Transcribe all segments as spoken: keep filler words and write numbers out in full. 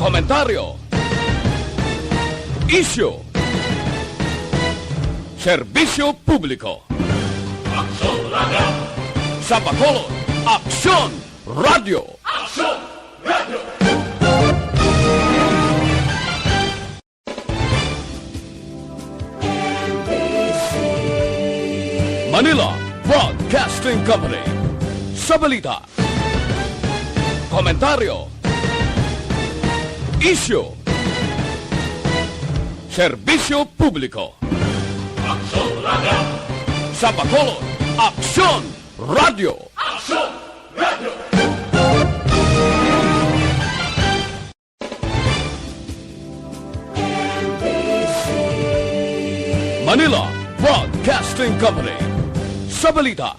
Komentaryo. Isyu. Serbisyo publiko. Aksyon Radio. Sa Bacolod, Aksyon Radio. Aksyon Radio. Manila Broadcasting Company. Sa balita, komentaryo, isyu, serbisyo publiko. Aksyon Radio. Sa Bacolod, Aksyon Radio. Aksyon Radio. Manila Broadcasting Company. Sa balita,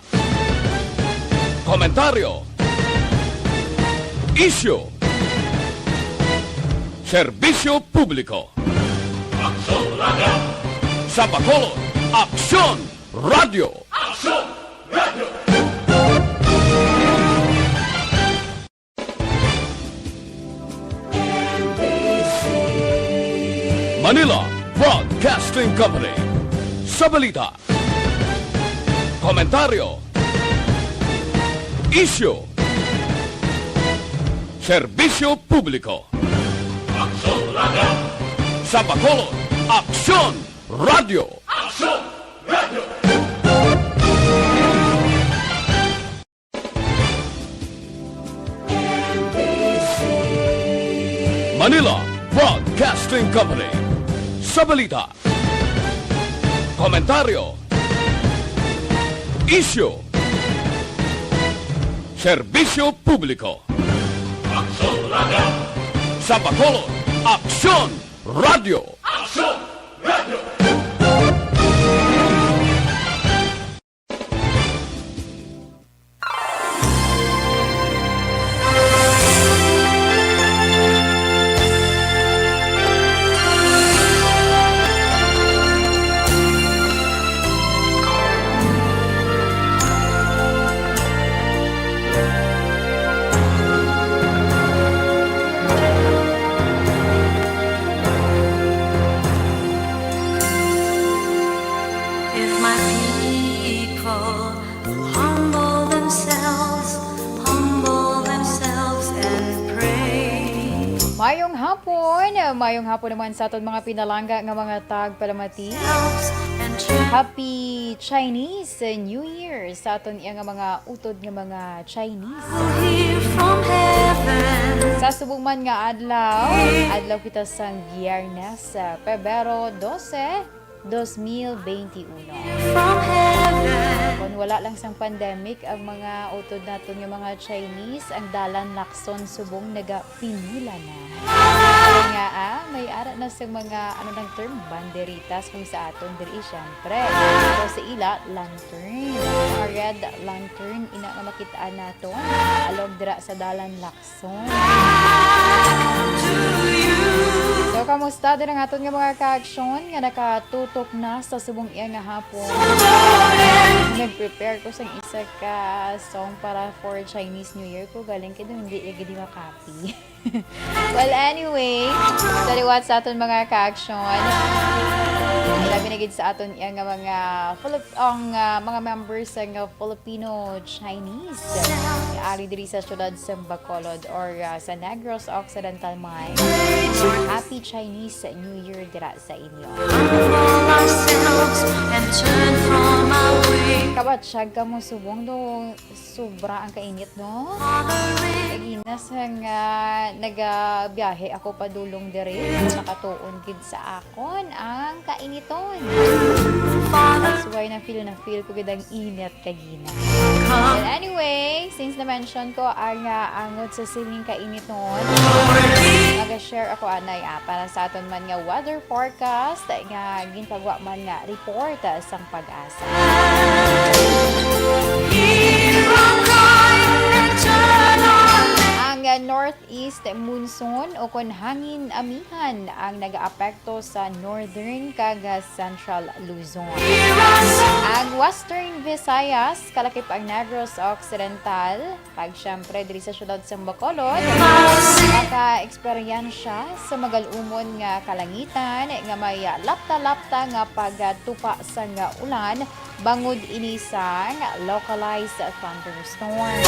komentaryo, isyu, serbisyo publiko. Aksyon Radio. Sa Bacolod, Aksyon Radio. Aksyon Radio. Manila Broadcasting Company. Sa balita, komentaryo, isyu, serbisyo publiko. Aksyon Radio. Sa Bacolod, Aksyon Radio. Aksyon Radio. Manila Broadcasting Company. Sa balita, komentaryo, isyu, serbisyo publiko. Aksyon Radio. Sa Bacolod, Aksyon Radio. Aksyon Radio. If my people humble themselves, humble themselves and pray. Mayong hapon, mayong hapon naman sa aton mga pinalangga nga mga tagpalamati. Selves and turn. Happy Chinese New Year sa aton iya nga mga utod nga mga Chinese. Hear from heaven. Sa subong man nga adlaw, adlaw kita sang Biyernes, ah, Pebrero dose, dos mil benti uno. From heaven. Kon wala lang sang pandemic, ang mga utod naton nga mga Chinese, ang dalan lakson subong nagapinula na. Kaya nga, ah, may ara na sa mga, ano nang term, banderitas kung sa aton diri, syempre. Pero sa ila, lantern. Mga red lantern, ina nga makit-an naton along dira sa dalan lakson. So, kamusta din ang aton nga mga kaaksyon nga nakatutok na sa subong iya nga hapon? Nag-prepare ko sang isa ka song para for Chinese New Year ko, galing kay hindi iya gid makapi. Well, anyway, sa liwat sa aton mga kaaksyon, labi na gid sa aton iya nga mga Filip-, ang, ah, mga members nga Filipino Chinese nga ari diri sa siyudad sa Bacolod or, ah, sa Negros Occidental man. Happy Chinese New Year dira sa inyo. Humble ourselves and turn from our way. Kabatyag kamo subong do sobra ang kainit, no? Kaginas nga nagabiyahe ako padulong diri, nakatuon gid sa akon ang kainiton. That's why na-feel na-feel ko gid ang init kagina. But anyway, since na-mention ko ang, ah, angot sa siling kainiton, maga-share ako anay, ah, para sa aton man nga weather forecast nga ginpagwa man nga report, ah, sang PAGASA. Ang, ah, Northeast monsoon o kon hangin amihan ang nagaapekto sa northern kag central Luzon. Ang Western Visayas, kalakip ang Negros Occidental, kag siyempre diri sa siyudad sa Bacolod, naka-eksperyensya sa magal-umon nga kalangitan nga may lapta-lapta nga pagtupa sang ulan bangod ini sang localized thunderstorm.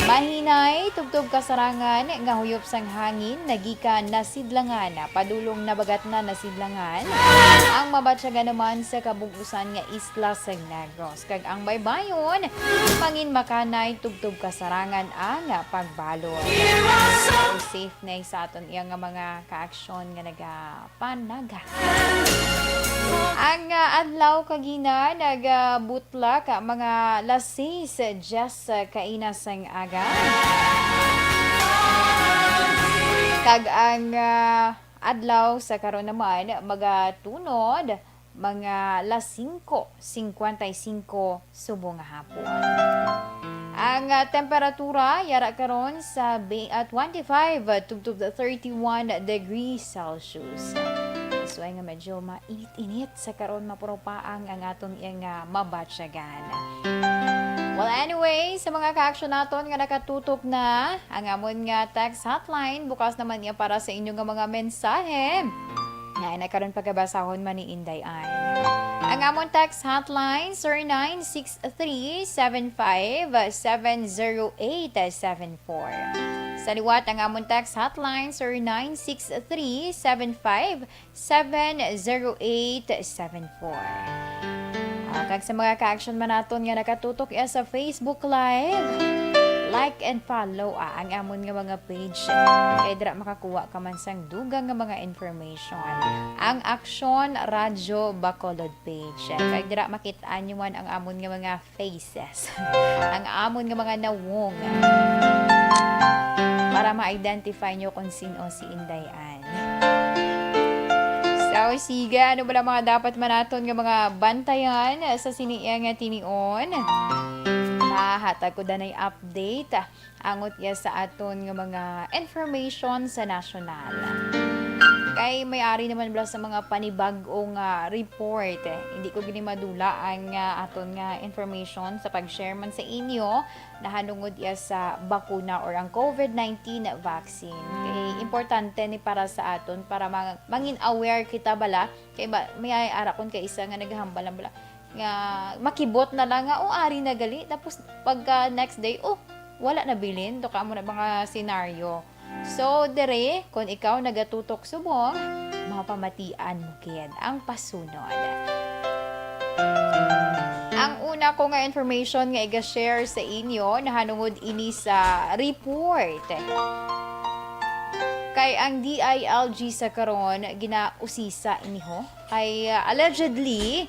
Mahinay, tubtob kasarangan nga huyop sang hangin nagikan Nasidlangan, padulong Nabagatnan, Nasidlangan, ang mabatyagan naman sa kabug-usan nga isla sang Negros, kag ang baybayon mangin makanay, tubtob kasarangan ang pagbalod. So, safe na sa aton iya nga mga kaaksyon nga nagapanaga. Ang, ah, adlaw kagina nagabutlak, ah, mga alas sais diyes, ah, kaina sang aga. Kag ang, ah, adlaw sa karon naman magatunod mga alas singko cincuenta y cinco subong nga hapon. Ang, ah, temperatura yara karon sa bi-, ah, twenty-five tubtob thirty-one degrees Celsius. That's why nga medyo mainit-init sa karon, mapurupaang ang aton iyang, ah, mabatyagan. Well, anyway, sa mga kaaksyon naton nga nakatutok na, ang amon nga text hotline bukas naman niya para sa inyo nga mga mensahe. Nga na karon pagabasahon man ni Inday Ann. Ang amon text hotline, zero nine six three seven five seven zero eight seven four. Sa liwat, ang amon text hotline, zero nine six three seven five seven zero eight seven four. Ah, kag sa mga ka-action man naton nga nakatutok iya sa Facebook Live, like and follow, ah, ang amon nga mga page. Kay dira makakuha ka man sang dugang nga mga information. Ang Aksyon Radyo Bacolod page. Kag dira makit-an nyo man ang amon nga mga faces. Ang amon nga mga nawong. Para ma-identify nyo kung sino si Inday Ann. So, sige, ano ba lang mga dapat man naton nga mga bantayan sa sini iya nga tinion? Mahatag ko danay update angot ya sa aton nga mga information sa nasyonal. Kay may ari naman bala sa mga panibag-o nga report. Hindi ko gini madula ang, ah, aton nga information sa pag-share man sa inyo nahanungod ya sa bakuna or ang COVID nineteen vaccine. Kay importante ni para sa aton para ma-, mangin aware kita bala. Kay ba, may ara kon kay isa nga naghambal lang bala nga makibot na lang nga, "Oh, ari na gali." Tapos pagka next day, "Oh, wala na bilin." To ka mo na mga senaryo. So, dere, kung ikaw nagatutok subong, mapamatian mo gid ang pasunod. Ang una ko nga information nga iga-share sa inyo nahanungod ini sa report. Kay ang D I L G sa karon ginausisa ini ho. Kay, ah, allegedly,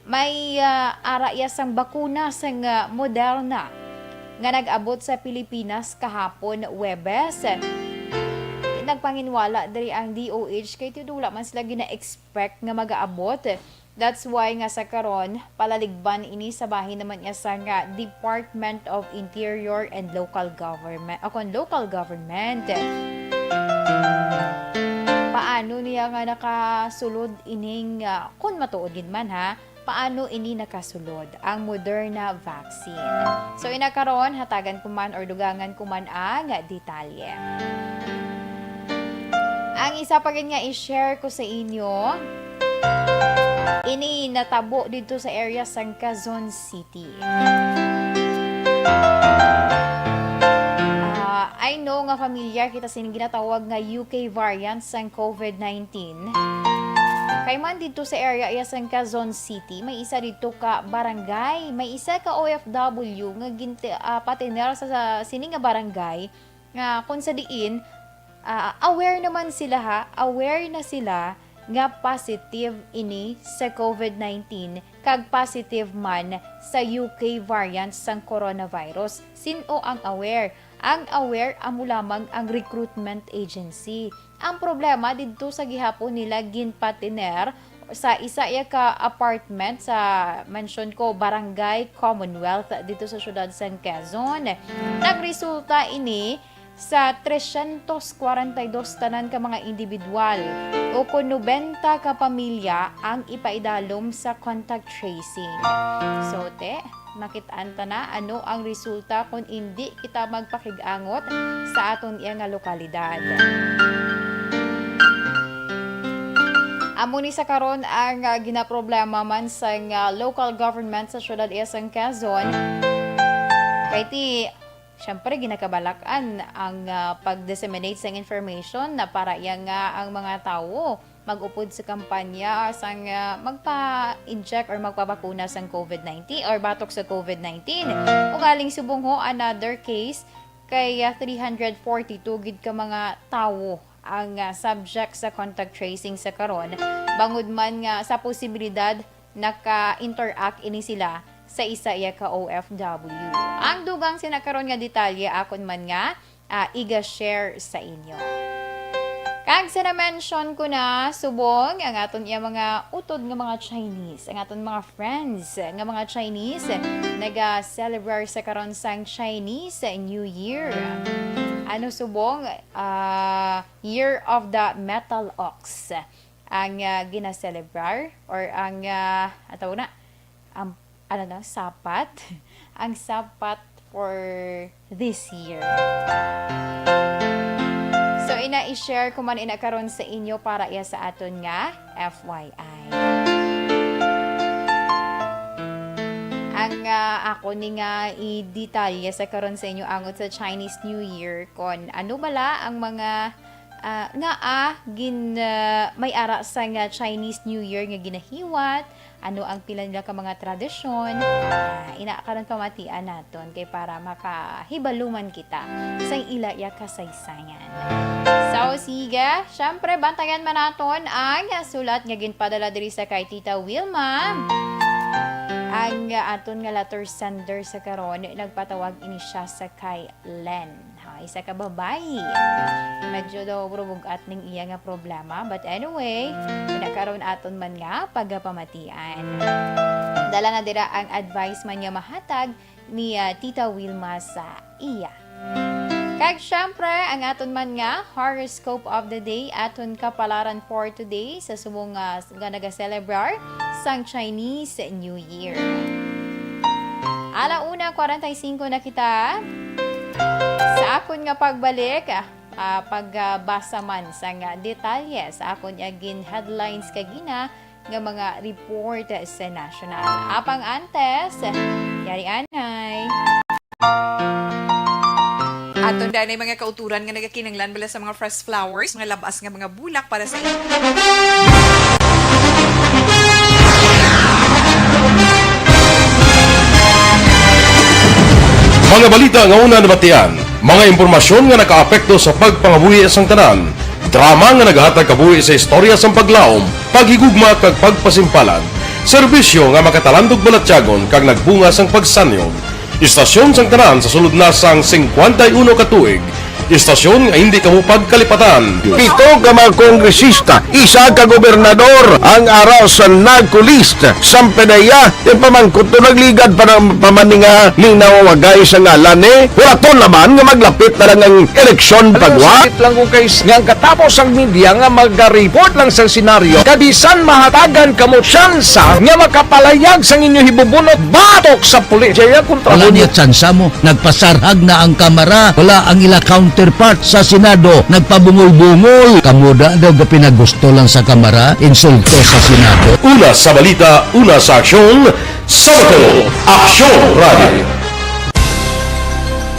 may, ah, ara iya sang bakuna sang, ah, Moderna nga nag-abot sa Pilipinas kahapon, Huwebes. Nagpanginwala diri ang D O H kay tidula man sila gina-expect nga magaabot. That's why nga sa karon, palaligban ini sa bahin naman niya sa nga Department of Interior and Local Government, o kon local government. Paano niya nga nakasulod ining, ah, kun matuod gid man ha, paano ini nakasulod ang Moderna vaccine? So, ina karon, hatagan ko man or dugangan ko man ang detalye. Ang isa pa gid nga i-share ko sa inyo, ini natabo dito sa area sang Quezon City. Ah, I know nga familiar kita sining ginatawag nga U K variant sang COVID nineteen. Kay man dito sa area iya sang Quezon City, may isa dito ka barangay, may isa ka O F W nga ginti-, ah, patiner sa, sa sini nga barangay nga kung sa diin, ah, aware naman sila ha, aware na sila nga positive ini sa COVID nineteen kag positive man sa U K variant sang coronavirus. Sin-o ang aware? Ang aware amo lamang ang recruitment agency. Ang problema didto sa gihapon nila ginpatiner sa isa iya ka apartment sa, mention ko, Barangay Commonwealth dito sa siyudad sang Quezon. Nagresulta ini sa tresyentos kwarenta y dos tanan ka mga individual, o kon nobenta ka pamilya ang ipaidalom sa contact tracing. So, te, makit-an ta na ano ang resulta kon indi kita magpakig-angot sa aton iya nga lokalidad. Amo ni sa karon ang, ah, ginaproblema man sang, ah, local government sa siyudad iya sang Quezon. Kay ti, siyempre, ginakabalakan ang, ah, pag-disseminate sang information na para iya nga ang mga tawo mag-upod sa kampanya sang, ah, magpa-inject or magpabakuna sang covid nineteen or batok sa covid nineteen. Ugaling subong ho, another case kay, ah, three hundred forty-two gid ka mga tawo ang, ah, subject sa contact tracing sa karon, bangod man nga sa posibilidad naka-interact ini sila sa isa iya ka O F W. Ang dugang sina karon nga detalye akon man nga, ah, iga-share sa inyo. Kag sa na-mention ko na, subong ang aton iya mga utod nga mga Chinese, ang aton mga friends nga mga Chinese, naga-celebrate sa karon sang Chinese New Year. Ano subong? Ah, Year of the Metal Ox ang, ah, ginaselebrar or ang, ah, ang tawag na, ang, ano na, sapat? Ang sapat for this year. So, ina, i-share ko man ina karon sa inyo para iya sa aton nga F Y I. Ang, ah, ako ni nga idetalye sa karon sa inyo angot sa Chinese New Year, kon ano bala ang mga, ah, nga, ah, gin, ah, may ara sa nga Chinese New Year nga ginahiwat, ano ang pila nila ka mga tradisyon, ah, ina karon pamatian naton kay para makahibaluman kita sa ila iya kasaysayan. So, sige, syempre, bantayan man naton ang sulat nga ginpadala diri sa kay Tita Wilma. Ang aton nga letter sender sa karon, nagpatawag ini siya sa kay Len. Ha, isa ka babayi. Medyo daw bug-at ning iya nga problema. But anyway, ina karon aton man nga pagapamatian. Dala na dira ang advice man nga mahatag ni, ah, Tita Wilma sa iya. Kag syempre, ang aton man nga horoscope of the day, aton kapalaran for today sa subong nga, nga nagaselebrar sang Chinese New Year. Ala una kwarenta y singko na kita. Sa akon nga pagbalik, ah, ah, pagbasa man sang detalye sa akon nga gin-headlines kagina nga mga report sa national. Apang antes, yari anay. Aton danay mga kauturan nga nagakinahanglan bala sa mga fresh flowers, mga labas nga mga bulak para sa inyo. Mga balita nga una nabatian, mga impormasyon nga nakaapekto sa pagpangabuhi sang tanan, drama nga nagahatag kabuhi sa istorya sang paglaom, paghigugma kag pagpasimpalan, serbisyo nga makatalandog balatyagon kag nagbunga sang pagsanyog. Istasyon sang tanan sa sulod na sang singkwenta y uno ka tuig. Istasyon nga hindi kamo pagkalipatan. Pito ka mga kongresista, isa ka gobernador ang ara sa NAGCO list. Sang PDEA, ipamangkot to nagligad pa ng pamaninga ning nawawagay sa ngalan ni. Hulaton naman nga maglapit na lang ang eleksyon. Alam mo, pagwa. Sakit lang kung kay nga ang katapos ang media nga mag-report lang sa senaryo. Kabisan mahatagan kamo tsansa nga makapalayag sang inyo hibubunot batok sa pulis. Jaya kontra. Wala mo niya tsansa mo. Nagpasarhag na ang Kamara. Wala ang ila counterpart sa Senado. Nagpabungol-bungol. Kamo da daw ga pinagusto lang sa Kamara, insulto sa Senado. Una sa balita, una sa aksyon, sa Bato, Aksyon Radio.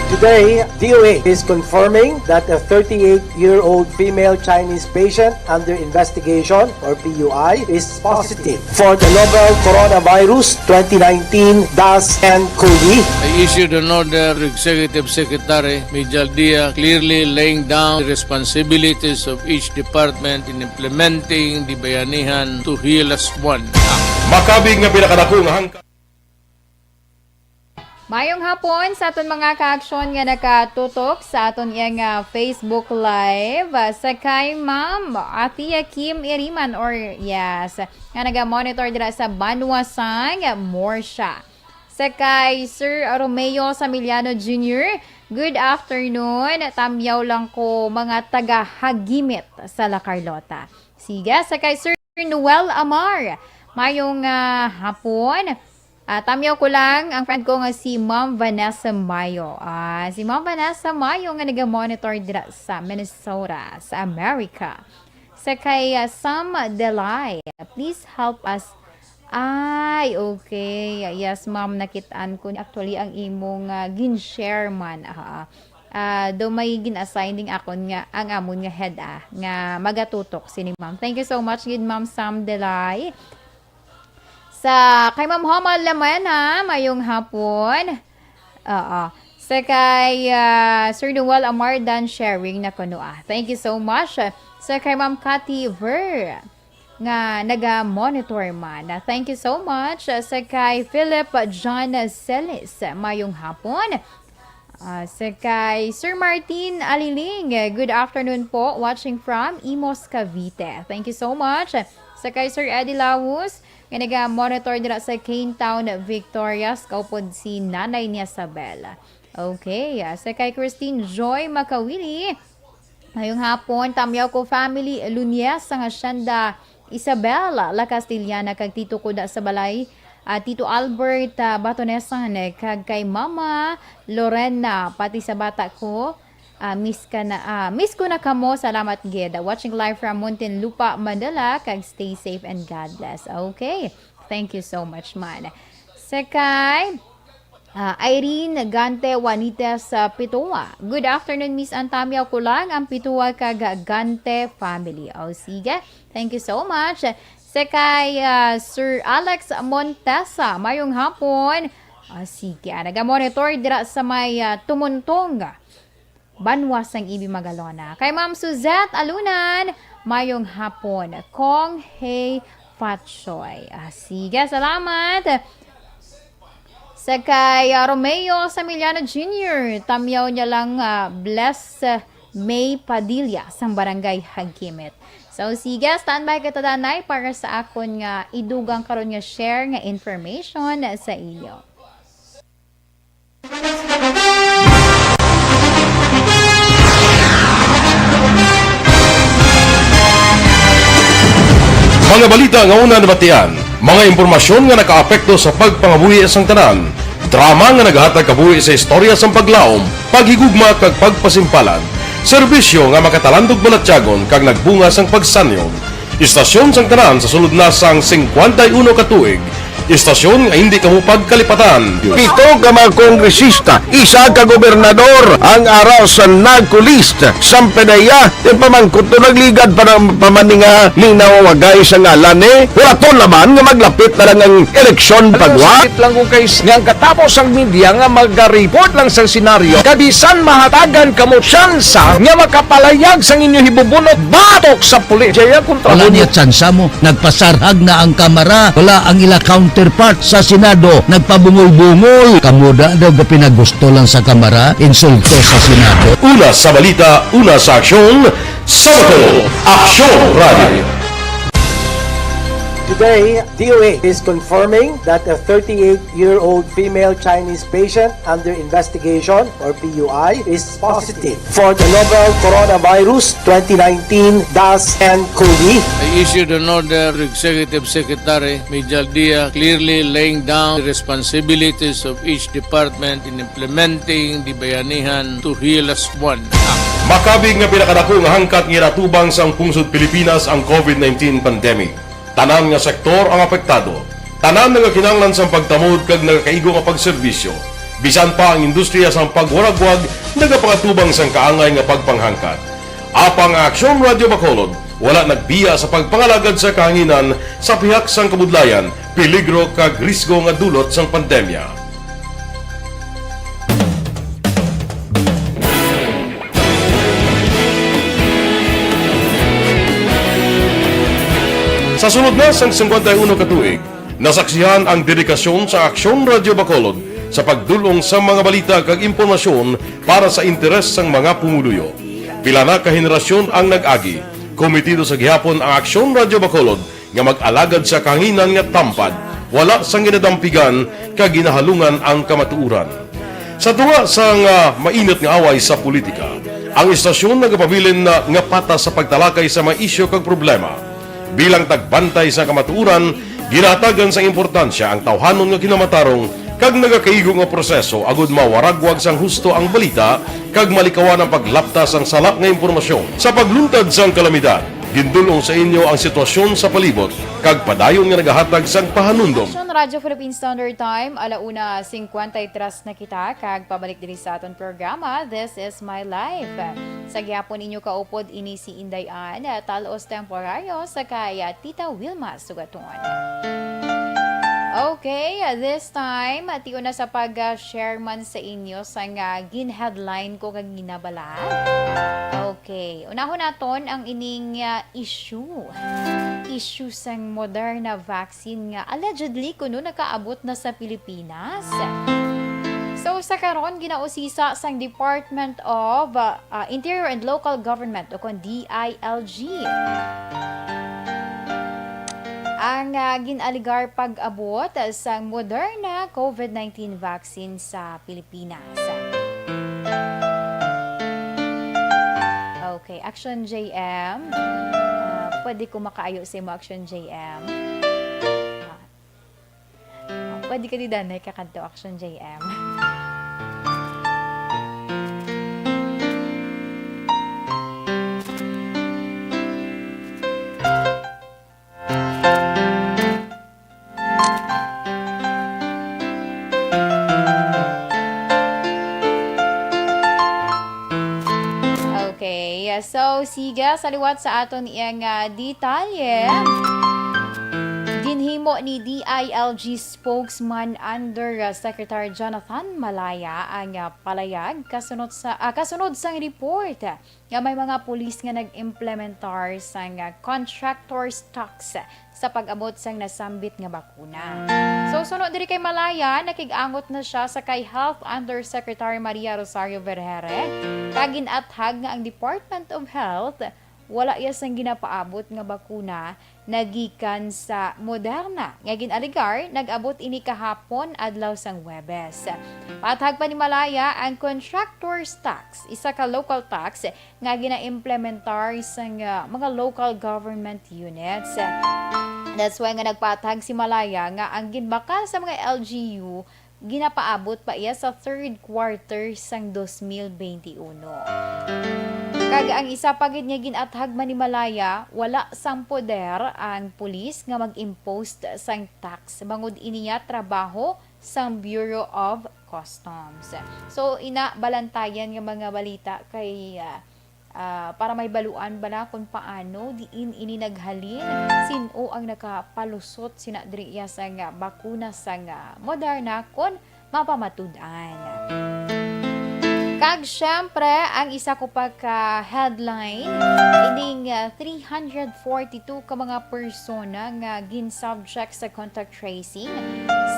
Today, D O H is confirming that a thirty-eight-year-old female Chinese patient under investigation, or P U I, is positive for the novel coronavirus twenty nineteen dash N COVID. I issued an order to Executive Secretary Mijal Dia, clearly laying down the responsibilities of each department in implementing the Bayanihan to Heal Us One Act. Makabig nga pinakadako nga hangka. Mayong hapon sa aton mga kaaksyon nga nakatutok sa aton iyang, ah, Facebook Live, ah, sa kay Ma'am Atia Kim Iriman, or yes, nga naga-monitor dira sa Banwa sang Murcia. Sa kay Sir Romeo Samiliano Junior, Good afternoon. Tamyaw lang ko, mga taga Hagimit sa La Carlota. Sige, sa kay Sir Noel Amar. Mayong, ah, hapon. Ah, tamyaw ko lang ang friend ko nga si Ma'am Vanessa Mayo. Ah, si Ma'am Vanessa Mayo nga naga-monitor dira sa Minnesota, sa America. Sa kay, ah, Sam Delay, please help us. Ay, okay. Yes, ma'am, nakit-an ko. Actually, ang imong, ah, gin-share man, ah, ah, do may gin-assign ding akon nga, ang amon nga head, ah, nga magatutok sini, ma'am. Thank you so much gid, Ma'am Sam Delay. Sa kay Ma'am Homa Lamena, mayong hapon. Oo. Sa kay, ah, Sir Noel Amardan, sharing na kuno, ah. Thank you so much. Sa kay Ma'am Cathy Ver, nga naga-monitor man. Ah, thank you so much. Ah, sa kay Philip John Celis, mayong hapon. Ah, sa kay Sir Martin Aliling, good afternoon po. Watching from Imus, Cavite. Thank you so much. Sa kay Sir Eddie Laus, nga naga-monitor dira sa Cane Town, Victorias, kaupod si Nanay ni Isabel. Okay, ah, sa kay Christine Joy Makawili, mayong hapon, tamyaw ko family, Lunyes, sang Hacienda Isabel, La Castellana, kag Tito Kuda sa balay, ah, Tito Albert, ah, Batonesan, kag kay Mama Lorena, pati sa bata ko, ah, miss ka na, ah, miss ko na kamo. Salamat gid. Watching live from Muntinlupa, Manila, kag stay safe and God bless. Okay. Thank you so much, man. Sa kay, ah, Irene Gante Juanita sa Pitua. Good afternoon, Miss Ann, tamyaw ko lang ang Pitua kag Gante family. O, sige. Thank you so much. Sa kay, ah, Sir Alex Montesa, mayong hapon. Ah, sige, ah, naga-monitor dira sa may, ah, Tumuntong, banwa sang Ibi, Magalona. Kay Ma'am Suzette Alunan, mayong hapon. Kong Hei Fatchoy. Ah, sige, salamat. Sa kay, ah, Romeo Samiliano Junior, tamyaw niya lang, ah, Bless, ah, May Padilla sang Barangay Hagimit. So, sige, standby ka, tadanay, para sa akon nga idugang karon nga share nga information sa inyo. Mga balita nga una nabatian, mga impormasyon nga nakaapekto sa pagpangabuhi sang tanan, drama nga nagahatag kabuhi sa istorya sang paglaom, paghigugma kag pagpasimpalan, serbisyo nga makatalandog balatyagon kag nagbunga sang pagsanyon. Istasyon sang tanan sa sulod na sang singkwenta y uno ka tuig. Istasyon nga hindi kamo pagkalipatan. Pito ka mga kongresista, isa ka gobernador ang ara sa NAGCO list. Sampe na iya, ti pamangkot to nagligad pa ng pamaninga minaw wagay sa ngalan ni. Wala to naman nga maglapit na lang ang eleksyon pagwa. Sakit lang kung kay nga ang katapos ang media nga magareport lang sa senaryo. Kabisan mahatagan kamo tsansa nga makapalayag sang inyo hibubunot batok sa pulis. Jaya kontra Wala mo. Niya tsansa mo. Nagpasarhag na ang Kamara. Wala ang ila counterpart sa Senado. Nagpabungol-bungol. Kamo da daw gapinagusto lang sa Kamara. Insulto sa Senado. Una sa balita, una sa aksyon, sa Bacolod, Aksyon Radio. Today, D O A is confirming that a thirty-eight-year-old female Chinese patient under investigation, or P U I, is positive for the novel coronavirus twenty nineteen dash N COVID. I issued an order to Executive Secretary Mijal Dia, clearly laying down the responsibilities of each department in implementing the Bayanihan to Heal as One Act. Makabig nga pinakadako nga hangkat nga ginatubang sang pungsod Pilipinas ang COVID nineteen pandemic. Tanan nga sektor ang apektado. Tanan nga nagakinahanglan sang pagtamod kag nagakaigo nga pagserbisyo. Bisan pa ang industriya sang pagwaragwag nagapangatubang sang kaangay nga pagpanghangkat. Apang ang Aksyon Radio Bacolod wala nagbiya sa pagpangalagad sa kahanginan sa pihak sang kabudlayan, peligro kag risgo nga dulot sang pandemya. Sa sulod na sang singkwenta y uno ka tuig, nasaksihan ang dedikasyon sa Aksyon Radio Bacolod sa pagdul-ong sa mga balita kag impormasyon para sa interes sang mga pumuluyo. Pila na ka henerasyon ang nag-agi, kometido sa gihapon ang Aksyon Radio Bacolod nga mag-alagad sa kahanginan nga tampad, wala sang ginadampigan kag ginahalungan ang kamatuoran. Sa tunga sang, ah, mainit nga away sa politika, ang istasyon nagapabilin na nga patas sa pagtalakay sa mga isyu kag problema. Bilang tagbantay sa kamatuoran, ginahatagan sang importansya ang tawhanon nga kinamatarong kag nagakaigo nga proseso agud mawaragwag sang husto ang balita kag malikawan ang paglapta sang sala nga impormasyon. Sa pagluntad sang kalamidad, gindul-ong sa inyo ang sitwasyon sa palibot kag padayon nga nagahatag sang pahanumdom. Station Radyo Philippine Standard Time, ala una singkwenta y tres na kita, kag pabalik diri sa aton programa, This is My Life. Sa gihapon ninyo kaupod, ini si Inday Ann, ah, Talos Temporario, sa kay, ah, Tita Wilma Sugaton. Okay, ah, this time, ah, tion na sa pag, ah, share man sa inyo sang, ah, gin-headline ko kag ginabala. Okay, unahon naton ang ining, ah, issue. Issue sang Moderna vaccine nga allegedly kuno nakaabot na sa Pilipinas. So, sa karon, ginausisa sang Department of, ah, ah, Interior and Local Government, o kon D I L G, ang, ah, gin-alegar pag-abot sang Moderna COVID nineteen vaccine sa Pilipinas. Okay, Action J M. Ah, pwede ko makaayo sa imo, Action J M? Ah, ah, pwede ka di danay kakadto, Action J M. Okay, so siga sa liwat sa aton iyang, ah, detalye. Ginhimo ni D I L G spokesman Under, ah, Secretary Jonathan Malaya ang, ah, palayag kasunod sa, ah, kasunod sang report nga may mga pulis nga nag-implementar sang, ah, contractor's tax sa pag-abot sang nasambit nga bakuna. So, suno diri kay Malaya, nakig-angot na sia sa kay Health Undersecretary Maria Rosario Vergeire, kag gin-athag nga ang Department of Health wala iya sang ginapaabot nga bakuna nagikan sa Moderna, nga gin-alegar nag-abot ini kahapon, adlaw sang Huwebes. Paathag pa ni Malaya, ang contractor's tax, isa ka local tax nga gina-implementar sang, ah, mga local government units. That's why nga nagpaathag si Malaya nga ang ginbakal sa mga L G U ginapaabot pa iya sa third quarter sang dos mil bente uno. Kag ang isa pa gid nga gin-athag man ni Malaya, wala sang poder ang pulis nga mag-impose sang tax, bangod ini iya trabaho sang Bureau of Customs. So, ina, balantayan nga mga balita kay, ah, ah, para may baluan bala kung paano diin ini naghalin, sin-o ang nakapalusot sina diri iya sang bakuna sang Moderna, kon mapamatud-an. Kag syempre, ang isa ko pa ka headline, ining, ah, three hundred forty-two ka mga persona nga gin-subject sa contact tracing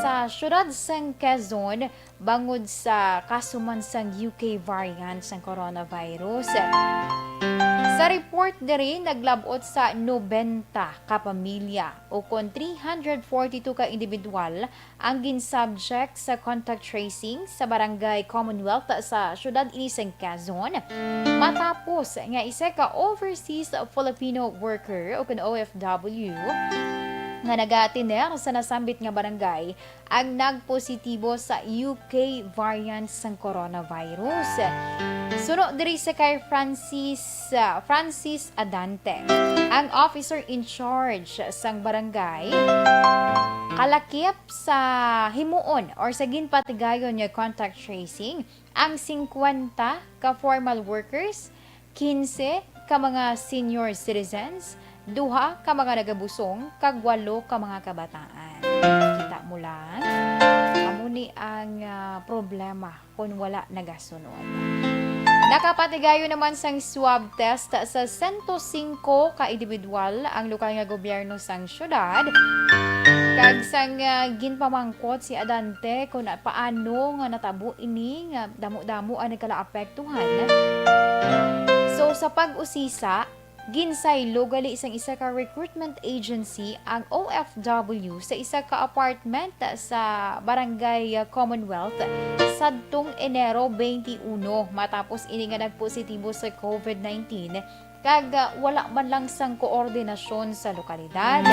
sa siyudad sang Quezon bangod sa kaso man sang U K variant sang coronavirus. Sa report diri, naglab-ot sa nobenta ka pamilya, o kon three hundred forty-two ka individual, ang gin-subject sa contact tracing sa Barangay Commonwealth sa siyudad ini sang Quezon, matapos nga isa ka overseas Filipino worker, o kon O F W, nga nagaatiner sa nasambit nga barangay ang nagpositibo sa U K variant sang coronavirus. Suno diri sa kay Francis, ah, Francis Adante, ang officer in charge sang barangay, kalakip sa himuon or sa ginpatigayon nga contact tracing ang singkwenta ka formal workers, kinse ka mga senior citizens, duha ka mga nagabusong, kag walo ka mga kabataan. Kita mo lang, amo ni ang, ah, problema kon wala nagasunod. Nakapatigayon naman sang swab test sa sento singko ka individual ang lokal nga gobyerno sang syudad, kag sang, ah, ginpamangkot si Adante kon paano nga natabo ini nga damo-damo ang nagkalaapektuhan. So, sa pag-usisa, Ginsaylo gali sang isa ka recruitment agency ang O F W sa isa ka apartment sa Barangay Commonwealth sadtong Enero twenty-one, matapos ini nga nagpositibo sa COVID nineteen kag, ah, wala man lang sang koordinasyon sa lokalidad.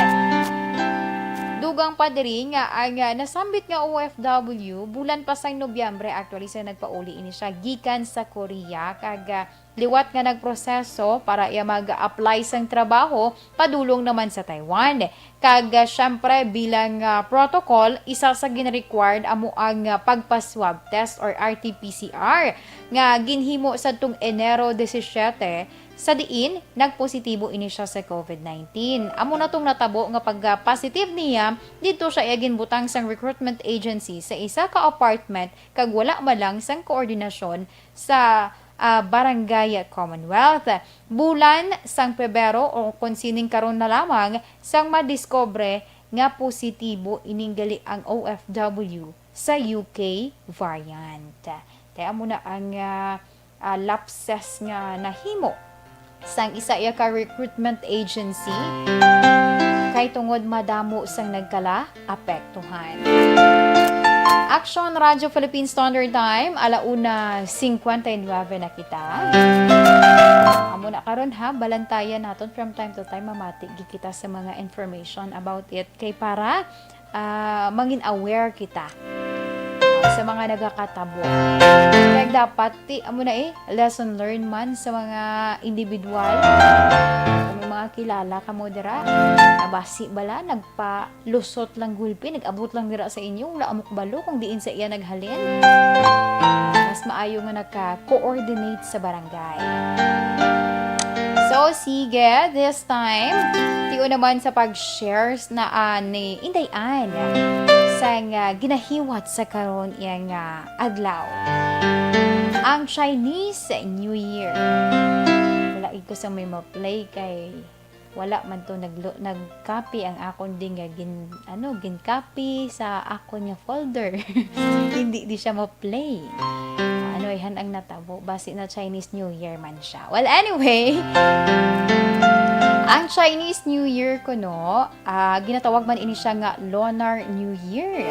Dugang pa diri nga ang, ah, nasambit nga O F W, bulan pa sang Nobyembre, actually, sa nagpauli ini siya gikan sa Korea, kag, ah, liwat nga nagproseso para iya mag-apply sang trabaho padulong naman sa Taiwan. Kag, ah, syempre, bilang, ah, protocol, isa sa gin-required amo ang, ah, pagpa-swab test or R T P C R nga ginhimo sadtong Enero disisiete, sa diin nagpositibo ini siya sa COVID nineteen. Amo na tong natabo nga pagka-positive niya, didto siya iya ginbutang sang recruitment agency sa isa ka apartment kag wala man lang sang koordinasyon sa, ah, Barangay Commonwealth. Bulan sang Pebrero o kon sining karon na lamang sang madiskubre nga positibo ining gali ang O F W sa U K variant. Kaya amo na ang, ah, ah, lapses nga nahimo sang isa iya ka recruitment agency kay tungod madamo sang nagkala apektuhan. Action Radio Philippine Standard Time, ala una cincuenta y nueve na kita. Amo na karon ha, balantayan naton from time to time, mamati gid kita sa mga information about it kay para, ah, mangin aware kita, ah, sa mga nagakatabo. Kay dapat ti, amo na eh, lesson learned man sa mga individual. Kung may mga kilala kamo dira, nabasi bala, nagpa lusot lang gulpi, nag-abot lang dira sa inyo, wala amo kabalo kung diin sa iya naghalin. Mas maayo nga naka-coordinate sa barangay. So, sige, this time, tion naman sa pag-share na, ah, ni Inday Ann sang, ah, ginahiwat sa karon iya nga adlaw. Ang Chinese New Year. Wala gid ko sang may ma-play kay wala man to naglo-, nag-copy ang akon din nga gin-, ano, gin-copy sa akon nga folder. Hindi di siya ma-play. Ano, ihan ang natabo. Basi na Chinese New Year man siya. Well, anyway, ang Chinese New Year kuno, ah, ginatawag man ini siya nga Lunar New Year.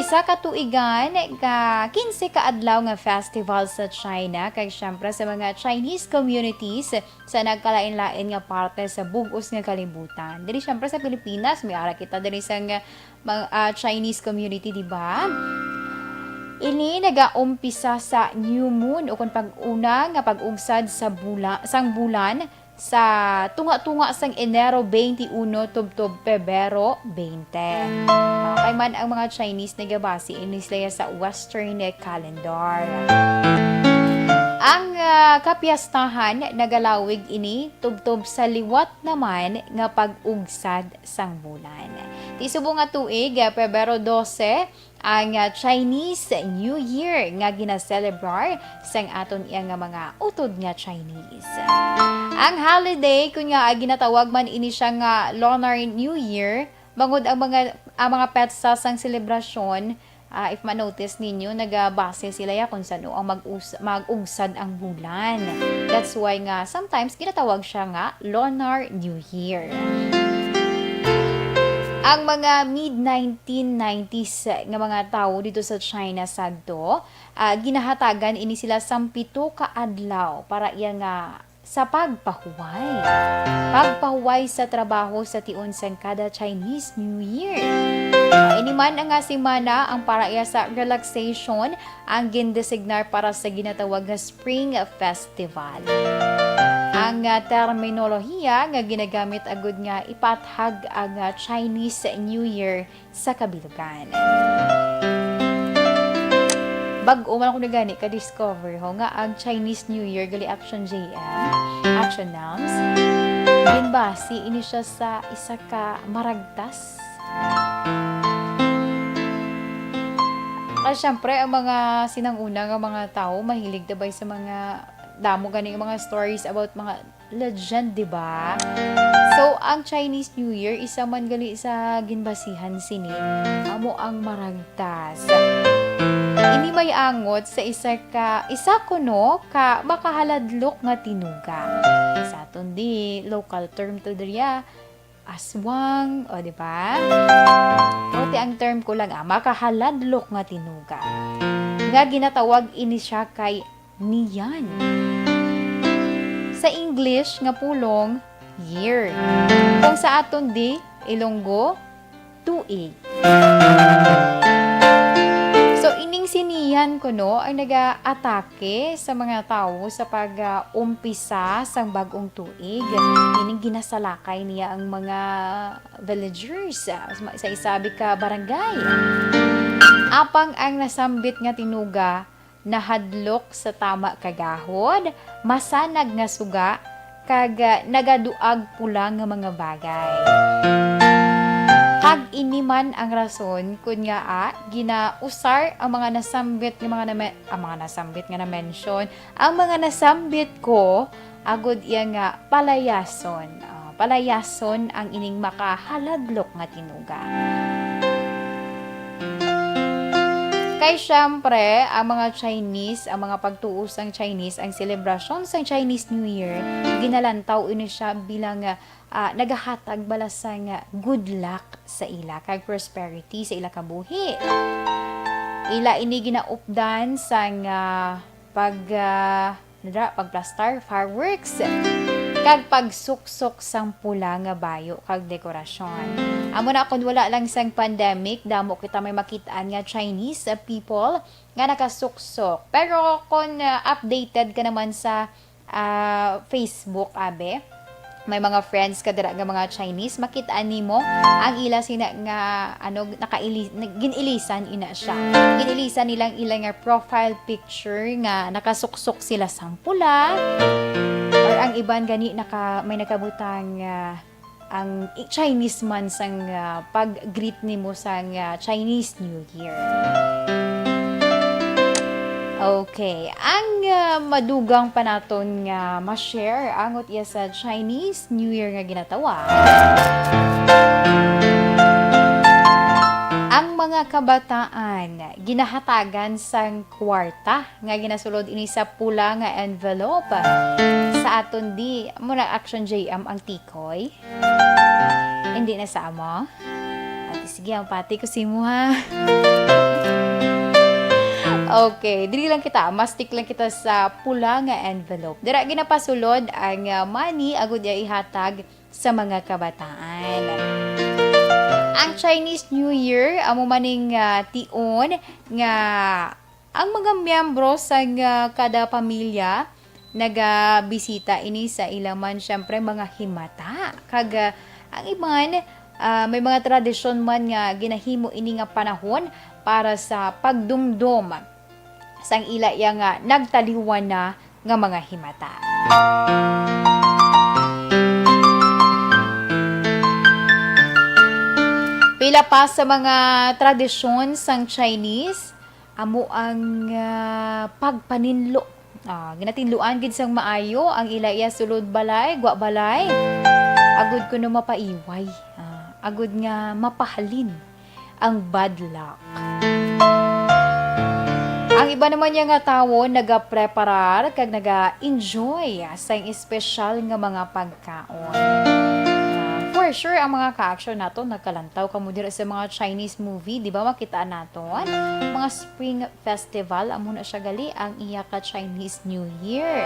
Isa ka tuigan ka quince ka adlaw nga festival sa China, kag syempre sa mga Chinese communities, sa nagkalain-lain nga parte sa bug-os nga kalibutan. Diri, siyempre, sa Pilipinas, may ara kita diri sang, ah, mga, ah, Chinese community, di ba? Ini nagaumpisa sa new moon, ukon pag-una nga pag-ugsad sa bula-, sang bulan sa tunga-tunga sang Enero twenty-one tubtob Pebrero twenty. Okay man, ang mga Chinese nagabase ini sila sa Western calendar. Ang, ah, kapiyastahan nagalawig ini tubtob sa liwat naman nga pag-ugsad sang bulan. Ti subong nga tuig, ah, Pebrero dose, ang, ah, Chinese New Year nga ginaselebrar sang aton iya nga mga utod nga Chinese. Ang holiday, kun nga, ah, ginatawag man ini siya nga Lunar New Year, bangod ang mga, ang mga petsa sang selebrasyon, ah, if ma-notice ninyo, nagabase sila ya kung saan ang mag-us-, mag-ugsad ang bulan. That's why nga sometimes ginatawag siya nga Lunar New Year. Ang mga mid nineteen nineties nga mga tawo dito sa China sadto, ah, ginahatagan ini sila sang pito ka adlaw para iya nga sa pagpahuway. Pagpahuway sa trabaho sa tion sang kada Chinese New Year. Ini man nga semana ang para iya sa relaxation ang gindesignar para sa ginatawag nga Spring Festival. Ang, ah, terminolohiya nga ginagamit agud nga ipathag ang, ah, Chinese New Year sa kabilugan. Bag-o man ako na gani ka-discover ho nga ang Chinese New Year gali Action J M, Action Nams, ginbase ini siya sa isa ka maragtas. Kay syempre, ang mga sinang-una nga mga tawo mahilig ta bay sa mga damo gani nga mga stories about mga legend, di ba? So, ang Chinese New Year, isa man gali sa ginbasihan sini, amo ang maragtas. Ini may angot sa isa ka, isa kuno ka makahaladlok nga tinuga. Sa aton di, local term to diriya, aswang, o, di ba? O, ti ang term ko lang, ah, makahaladlok nga tinuga. Nga ginatawag ini siya kay niyan. Sa English nga pulong, year. Kung sa aton di, Ilonggo, tuig. So, ining si niyan kuno ang nagaatake sa mga tawo sa pag-umpisa sang bag-ong tuig. Ining ginasalakay niya ang mga villagers, ah, sa, sa isabi ka barangay. Apang ang nasambit nga tinuga nahadlok sa tama ka gahod, masanag nga suga, kag, ah, nagaduag pula nga mga bagay. Kag ini man ang rason kon ngaa ginausar ang mga nasambit nga mga name-, ang mga nasambit nga na-mention, ang mga nasambit ko, agod iya nga palayason. Ah, palayason ang ining makahaladlok nga tinuga. Kay siyempre, ang mga Chinese, ang mga pagtuo sang Chinese, ang selebrasyon sang Chinese New Year, ginalantaw ini siya bilang, ah, nagahatag bala sang good luck sa ila, kag prosperity sa ila kabuhi. Ila ini ginaupdan sang, ah, pag, ah, Nadra, pagplastar, fireworks, kag pagsuksok sang pula nga bayo kag dekorasyon. Amo na, kun wala lang sang pandemic, damo kita may makit-an nga Chinese, uh, people nga nakasuksok. Pero kun, uh, updated ka naman sa, uh, Facebook, abi, may mga friends ka dira nga mga Chinese, makit-an nimo ang ila sina nga, ano, nakaili-, nag-, gin-ilisan ina siya. Gin-ilisan nilang ila nga profile picture nga nakasuksok sila sang pula, or ang iban gani naka-, may nakabutang, ah, ang i-, Chinese man sang, ah, pag-greet nimo sang, ah, Chinese New Year. Okay. Ang, ah, madugang pa naton nga ma-share, angot iya sa Chinese New Year nga ginatawag, ang mga kabataan ginahatagan sang kwarta nga ginasulod ini sa pula nga envelope. Sa aton di, amo na, Action J M, ang tikoy. Hindi na sa amo? Ate, sige, ang pati ko sa imo, ha? Okay, dili lang kita, mastik lang kita sa pula nga envelope. Dira ginapasulod ang, ah, money agud iya ihatag sa mga kabataan. Ang Chinese New Year, amo maning, ah, tion nga ang mga miyembro sang, ah, kada pamilya nagabisita ini sa ila man, siyempre, mga himata. Kag, ah, ang iban, ah, may mga tradisyon man nga ginahimo ini nga panahon para sa pagdumdom sang ila iya nga nagtaliwan na nga mga himata. Pila pa sa mga tradisyon sang Chinese, amo ang, ah, pagpaninlo. Ah, ginatinluan gid sang maayo ang ila iya sulod balay, gwa balay. Agud kuno mapaiway. Ah, agud nga mapahalin ang bad luck. Ang iba naman niya nga tawo nagapreparar kag naga-enjoy sang espesyal nga mga pagkaon. Ah, for sure, ang mga ka-action nato nagkalantaw kamo dira sa mga Chinese movie, di ba? Makita naton mga Spring Festival, amo na siya gali ang iya ka Chinese New Year.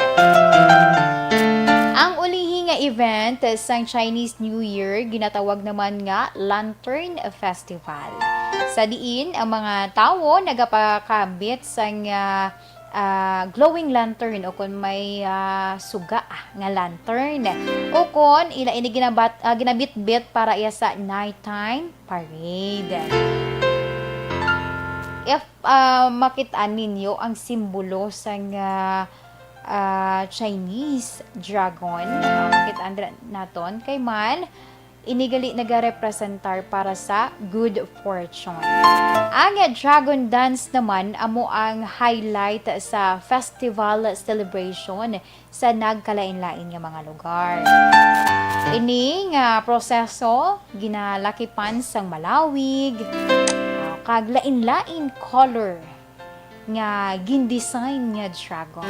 Ang ulihi nga event sang Chinese New Year ginatawag naman nga Lantern Festival, sa diin ang mga tawo nagapakabit sang, ah, ah, glowing lantern o kon may, ah, suga, ah, nga lantern, o kon ila ini ginabat-, ah, ginabitbit para iya sa nighttime parade. If, ah, makit-an ninyo ang simbolo sang, ah, ah, Chinese dragon, ah, makit-an dira naton, kay man, ini gali nagarepresentar para sa good fortune. Ang dragon dance naman amo ang highlight sa festival celebration sa nagkalain-lain nga mga lugar. Ini nga proseso ginalakipan sang malawig, ah, kag lain-lain color nga gin-design nga dragon.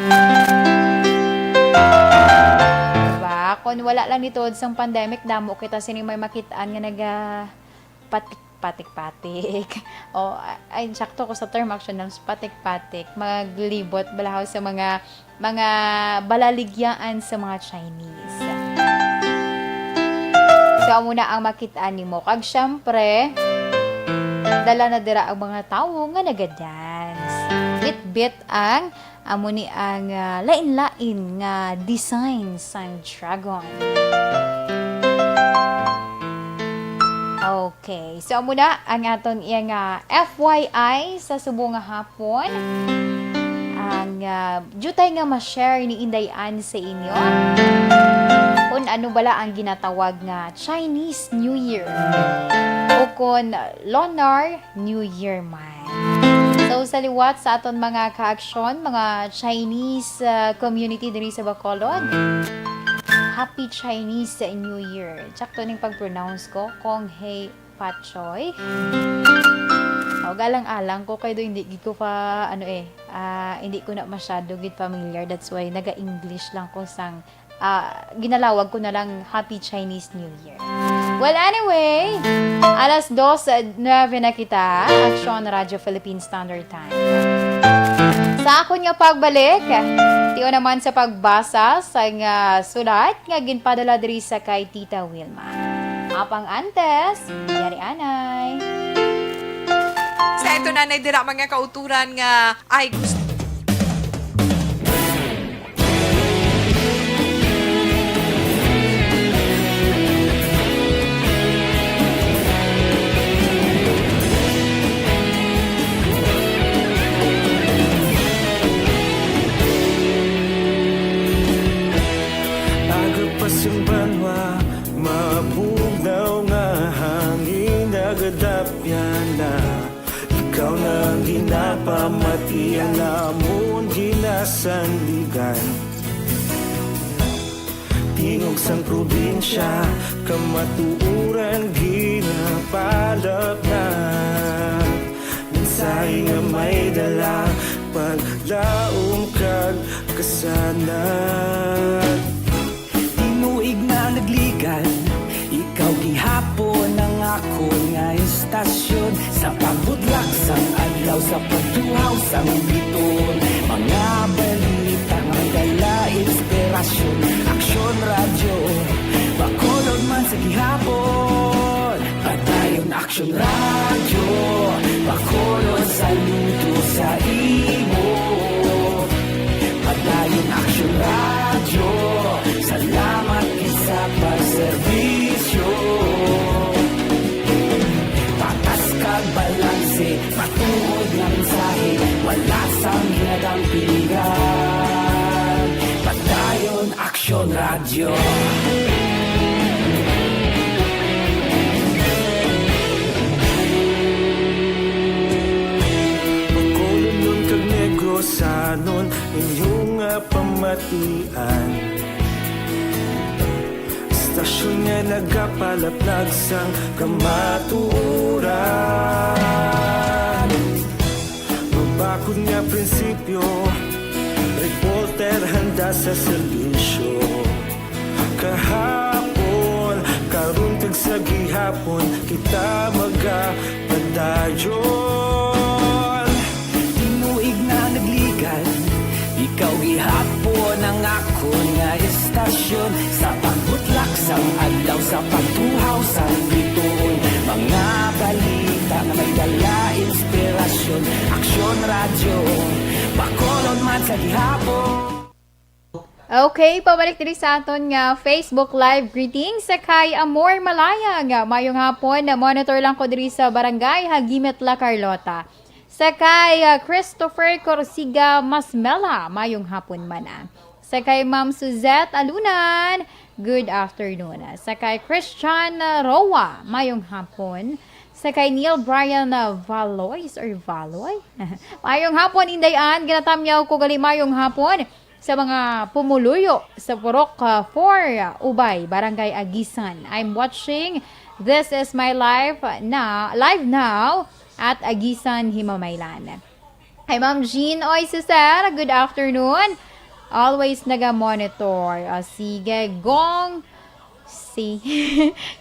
Diba? Kung wala lang ni tuod sang pandemic, damo kita sini may makit-an nga naga-patik-patik-patik. O, ay, sakto ko sa term, actually, ng patik-patik. Maglibot balahaw sa mga, mga balaligyaan sa mga Chinese. So, amo na ang makit-an nimo. Kag, syempre, dala na dira ang mga tawo nga naga-dance. Bitbit ang, amo ni ang, ah, lain-lain nga design sang dragon. Okay. So, amo na ang aton iya nga F Y I sa subong nga hapon. Ang, ah, diutay nga ma-share ni Inday Ann sa inyo. Kung ano bala ang ginatawag nga Chinese New Year. O kung Lunar New Year man. So, sa liwat sa aton mga ka-aksyon, mga Chinese, ah, community diri sa Bacolod, Happy Chinese New Year. Sakto ning pag-pronounce ko, Kong Hei Patchoy. O, galang-alang ko kay do hindi gid ko pa, ano eh, ah, hindi ko na masyado gid familiar. That's why naga-English lang ko sang, ah, ginalawag ko na lang Happy Chinese New Year. Well, anyway, alas dos nuebe na kita, Aksyon Radyo Philippine Standard Time. Sa akon nga pagbalik, tion naman sa pagbasa sa nga sulat nga ginpadala diri sa kay Tita Wilma. Apang antes, yari anay. Sa ito, nanay, dira mga kauturan nga ay gusto. Aga pa sing banwa, mabugnaw nga hangin nagadapyan na. Ikaw na ang ginapamati, ang amon ginasandigan. Tingog sang probinsya, kamatuoran ginapalapnat. Mensahe nga may dala, paglaom kag kasanag. Tinuig na nagligan, ikaw gihapon ang akon nga istasyon. Sa pagbutlak sang adlaw, sa pagtuhaw sang biton, mga balita nga may dala inspirasyon. Aksyon Radyo, Bacolod man sa gihapon. Padayon Aksyon Radyo, Bacolod, saludo sa imo. Padayon Aksyon Radyo, salamat gid sa pagserbisyo. Patas kag balanse, matuod nga mensahe, wala sang ginadampingan. Padayon Aksyon Radyo. Bacolodnon kag Negrosanon, inyo nga pamatian. Istasyon nga nagapalaplag sang kamatuoran. Mabakod nga prinsipyo, reporter handa sa serbisyo. Kahapon, karon kag sa gihapon, kita magapadayon. Tinuig na nagligan, ikaw gihapon ang akon nga istasyon. Sa pagbutlak sang adlaw, sa pagtuhaw sang bituon, mga balita nga may dala inspirasyon. Aksyon Radyo, Bacolod man sa gihapon. Okay, pabalik diri sa aton nga Facebook Live greetings sa kay Amor Malaya nga mayong hapon. Monitor lang ko diri sa Barangay Hagimet, La Carlota. Sa kay, ah, Christopher Corsiga Masmela, mayong hapon man, ah. Sa kay Ma'am Suzette Alunan, good afternoon. Sa kay Christian Roa, mayong hapon. Sa kay Neil Brian, ah, Valois or Valoy, mayong hapon, Inday Ann. Ginatamyaw ko gali, mayong hapon sa mga pumuluyo sa Purok, ah, four, ah, Ubay, Barangay Agisan. I'm watching This Is My Life na, live now at Agisan, Himamaylan. Hi, Ma'am Jean. Oy, si Sir, good afternoon. Always naga-monitor. Ah, sige, Gong Si.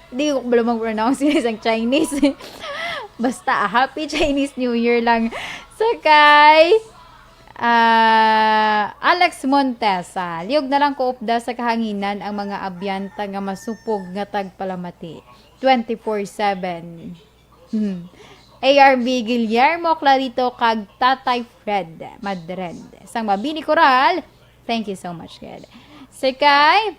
Di ko kabalo mag-pronounce yun isang Chinese. Basta, ah, Happy Chinese New Year lang. Sa kay, ah, Alex Montesa, liog na lang ko upda sa kahanginan ang mga abyanta nga masupog nga tagpalamati twenty-four seven. Hmm. A R B Guillermo Clarito kag Tatay Fred Madrid. Sang Mabini Coral, thank you so much, kid. Si kay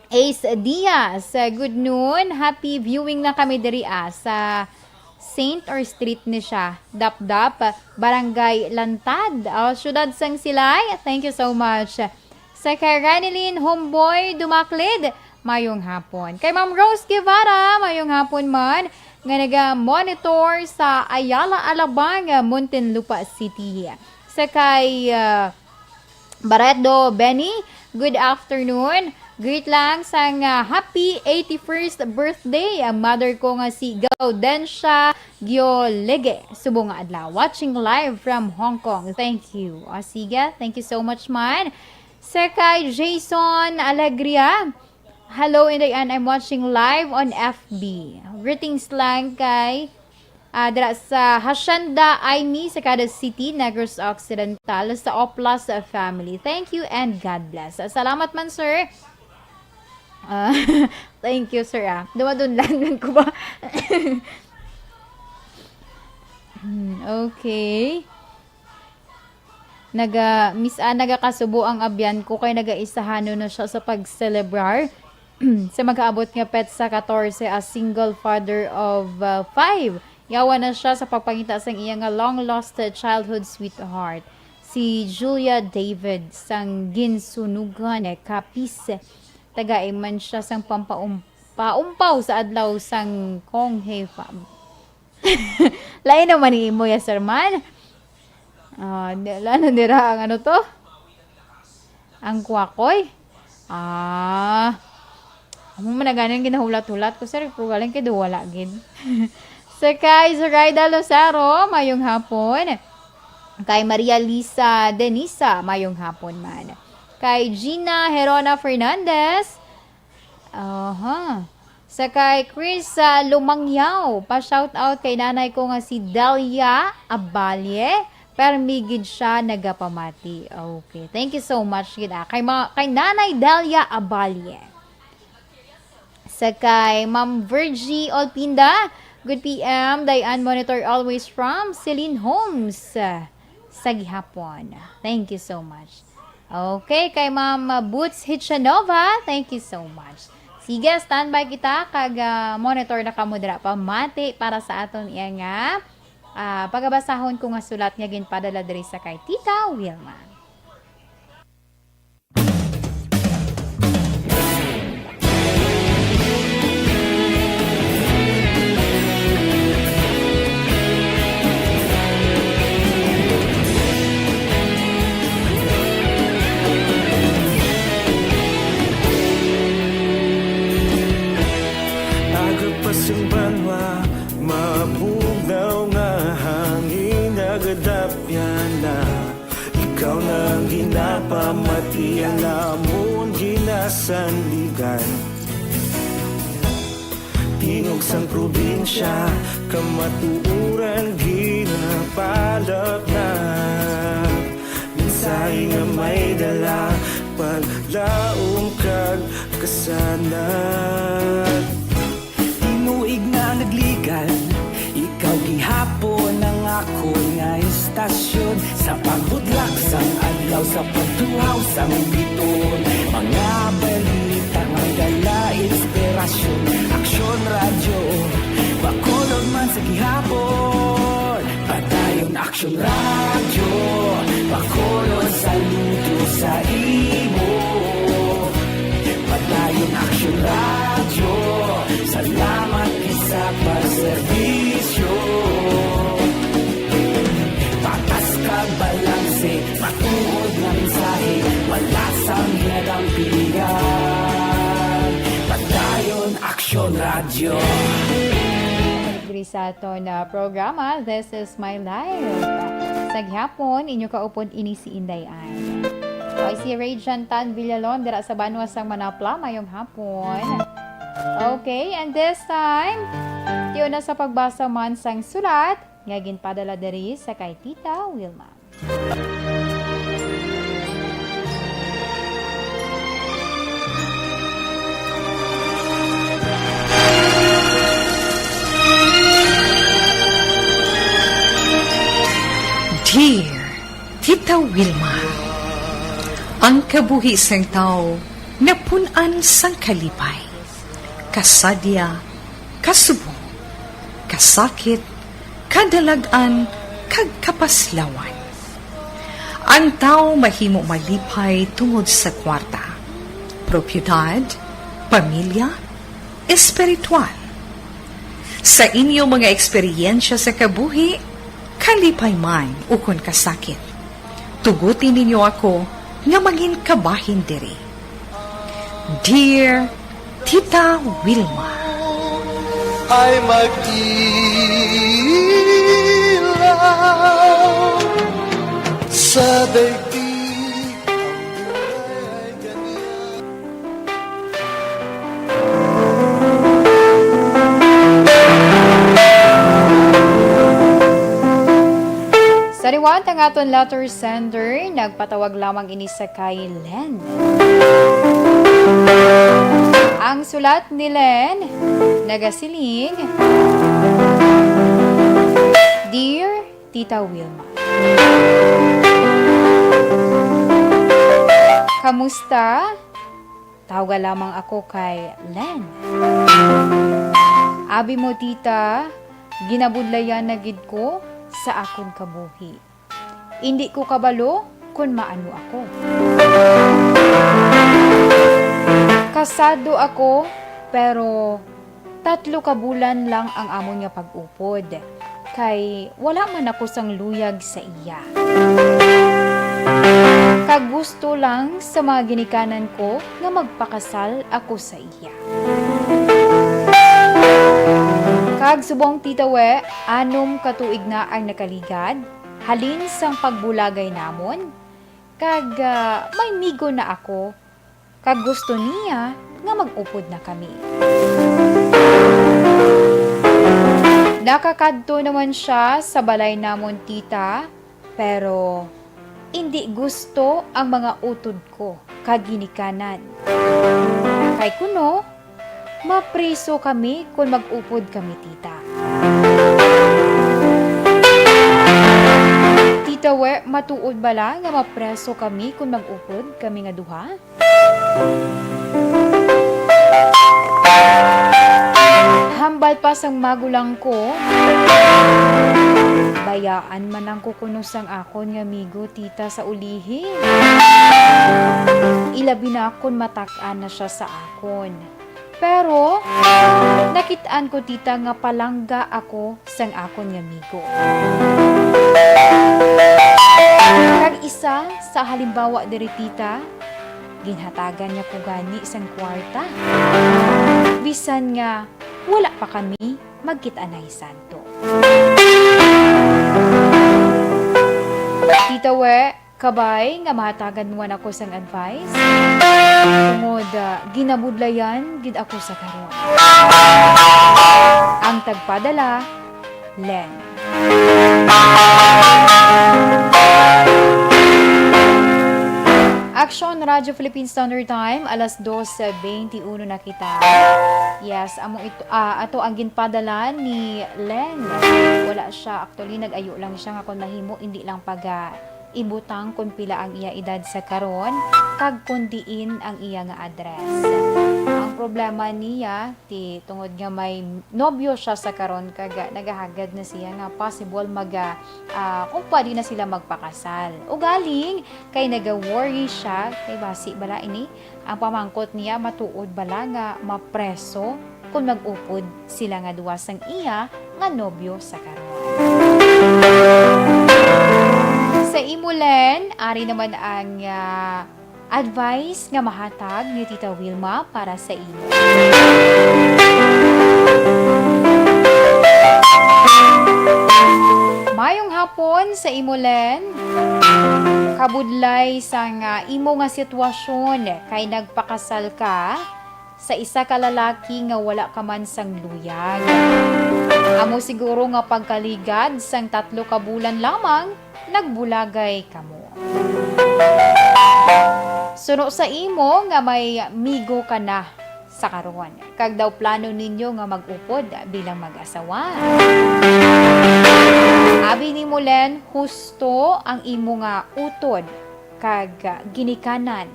Ace Diaz, uh, good noon. Happy viewing na kami diri, ah, sa Saint or Street ni siya. Dapdap, Barangay Lantad, oh, Siyudad sang Silay. Thank you so much. Sa kay Ranilyn Homeboy Dumaklid, mayong hapon. Kay Ma'am Rose Guevara, mayong hapon man, nga naga-monitor sa Ayala Alabang, Muntinlupa City. Sa kay, ah, Barredo Benny, good afternoon. Greet lang sang, ah, happy eighty-first birthday ang mother ko nga si Gaudencia Giolege. Subong nga adlaw. Watching live from Hong Kong. Thank you. O, sige. Thank you so much man. Sa kay Jason Alegria, "Hello, Inday Ann. I'm watching live on F B." Greetings lang kay, ah, dira sa Hacienda Aimee, Sagada City, Negros Occidental, sa Oplas family. Thank you and God bless. Salamat man, sir. Ah, thank you, sir, ah. Dumadunlan man ko ba? Hmm, okay. Naga, Miss Ann, nagakasubo ang abyan ko kay nagaisahanon na siya sa pagselebrar sa mag-aabot nga petsa katorse, a single father of, uh, five. Yawa na siya sa pagpangita sang iya nga long lost childhood sweetheart, si Julia David sang Ginsunugan, eh, Capiz. Tagai man siya sang pampaum-, paumpaw sa adlaw sang Konghe Fab. Lain naman ni imo, yes, sir man. Ah, di-, ano nira ang ano to? Ang kwakoy? Ah. Amo man na ganing ginahulat-hulat ko, sir. Pero galing kay wala gid. Sa kay Zoraida Lucero, mayong hapon. Kay Maria Lisa Denisa, mayong hapon man. Kay Gina Herona Fernandez, aha. Sa kay Chris, ah, Lumangyaw, pa-shout out kay nanay ko nga si Delia Abalie. Permi gid siya nagapamati. Okay. Thank you so much gid, ah. Kay ma-, kay Nanay Delia Abalie. Sa kay Ma'am Virgie Olpinda, "Good P M, Diane Monitor always from Celine Homes." Sa gihapon. Thank you so much. Okay, kay Ma'am Boots Hichanova, thank you so much. Sige, standby kita, kag, ah, monitor na kamo dira pamati para sa aton iya nga, ah, pagabasahon ko nga sulat nga ginpadala diri sa kay Tita Wilma. Aga pa sang banwa, mabugnaw nga hangin, nagadapyan na. Ikaw na ang ginapamati, ang amon ginasandigan. Tingog sang probinsya, kamatuoran ginapalap na. Mensahe nga may dala, paglaom kag kasanag. Tinuig na nagligan, ikaw gihapon ang akon nga istasyon. Sa pagbudlak sang adlaw, sa pagtuhaw sang biton, mga balita nga dala inspirasyon. Aksyon Radyo, Bacolod man sa gihapon. Padayon Aksyon Radyo, Bacolod, saludo sa imo. Padayon Aksyon Radyo, salamat gid sa pagserbisyo. Patas kag balanse, matuod nga mensahe, wala sang ginadampigan. Padayon Aksyon Radyo. Diri sa aton, ah, programa, This is My Life. Maayong hapon, inyo kaupod ini si Inday Ann. O, si Radiant Tan Villalon dira sa banwa sang Manapla, maayong hapon. Okay, and this time, tiyo na sa pagbasa man sang sulat nga ginpadala diri sa kay Tita Wilma. Dear Tita Wilma, ang kabuhi sang tawo napun-an sang kalipay, kasadya, kasubong, kasakit, kadalag-an, kag kapaslawan. Ang tawo mahimo malipay tungod sa kwarta, propiedad, pamilya, espiritual. Sa inyo mga eksperyensya sa kabuhi, kalipay man ukon kasakit, tuguti ninyo ako nga mangin kabahin diri. Dear Tita Wilma, ay mag-ilaw sa daigdig ang buhay ay ganyan. Sa liwat ang aton letter sender, nagpatawag lamang ini sa kay Len. Ang sulat ni Len nagasiling, Dear Tita Wilma, kamusta? Tawaga lamang ako kay Len. Abi mo, tita, ginabudlayan na gid ko sa akon kabuhi. Indi ko kabalo kon maano ako. Kasado ako, pero tatlo ka bulan lang ang amon nga pag-upod, kay wala man ako sang luyag sa iya. Kag gusto lang sa mga ginikanan ko nga magpakasal ako sa iya. Kag subong, Tita We, anom ka tuig na ang nakaligad halin sang pagbulagay namon, kag, ah, may migo na ako, kag gusto niya nga mag-upod na kami. Nakakadto naman siya sa balay namon, tita, pero indi gusto ang mga utod ko kag ginikanan. Kay kuno, mapriso kami kon mag-upod kami, tita. Tita We, matuod bala nga mapreso kami kon mag-upod kami nga duha? Hambal pa sang magulang ko, bayaan man lang ko kuno sang akon nga amigo, tita, sa ulihi. Ilabi na kon matak-an na sia sa akon. Pero nakit-an ko, tita, nga palangga ako sang akon nga amigo. Kag isa sa halimbawa diri, tita, ginhatagan niya ko gani sang kwarta, bisan nga wala pa kami magkit-anay santo. Tita We, kabay nga mahatagan mo man ako sang advice, tungod, ah, ginabudlayan gid ako sa karon. Ang tagpadala, Len. Action Radyo Philippine Standard Time, alas dos bente uno na kita. Yes, amo ito, ah, ato ang ginpadala ni Len. Wala siya, actually, nag-ayo lang siya nga kung mahimo, hindi lang paga ibutang kung pila ang iya edad sa karon, kag kung diin ang iya nga address. Ang problema niya, ti, tungod nga may nobyo siya sa karon, kag nagahagad na siya nga possible maga, ah, kung pwede na sila magpakasal. Ugaling, kay naga-worry siya, kay basi bala ini, ang pamangkot niya, matuod bala nga mapreso kung mag-upod sila nga duha sang iya nga nobyo sa karon. Sa imo, Len, ari naman ang, ah, advice nga mahatag ni Tita Wilma para sa imo. Mayong hapon sa imo, Len. Kabudlay sang, ah, imo nga sitwasyon kay nagpakasal ka sa isa ka lalaki nga wala ka man sang luyag. Amo siguro nga pagkaligad sang tatlo ka bulan lamang nagbulagay kamo. Suno sa imo nga may migo ka na sa karon, kag daw plano ninyo nga mag-upod bilang mag-asawa. Abi ni Mulen, husto ang imo nga utod kag ginikanan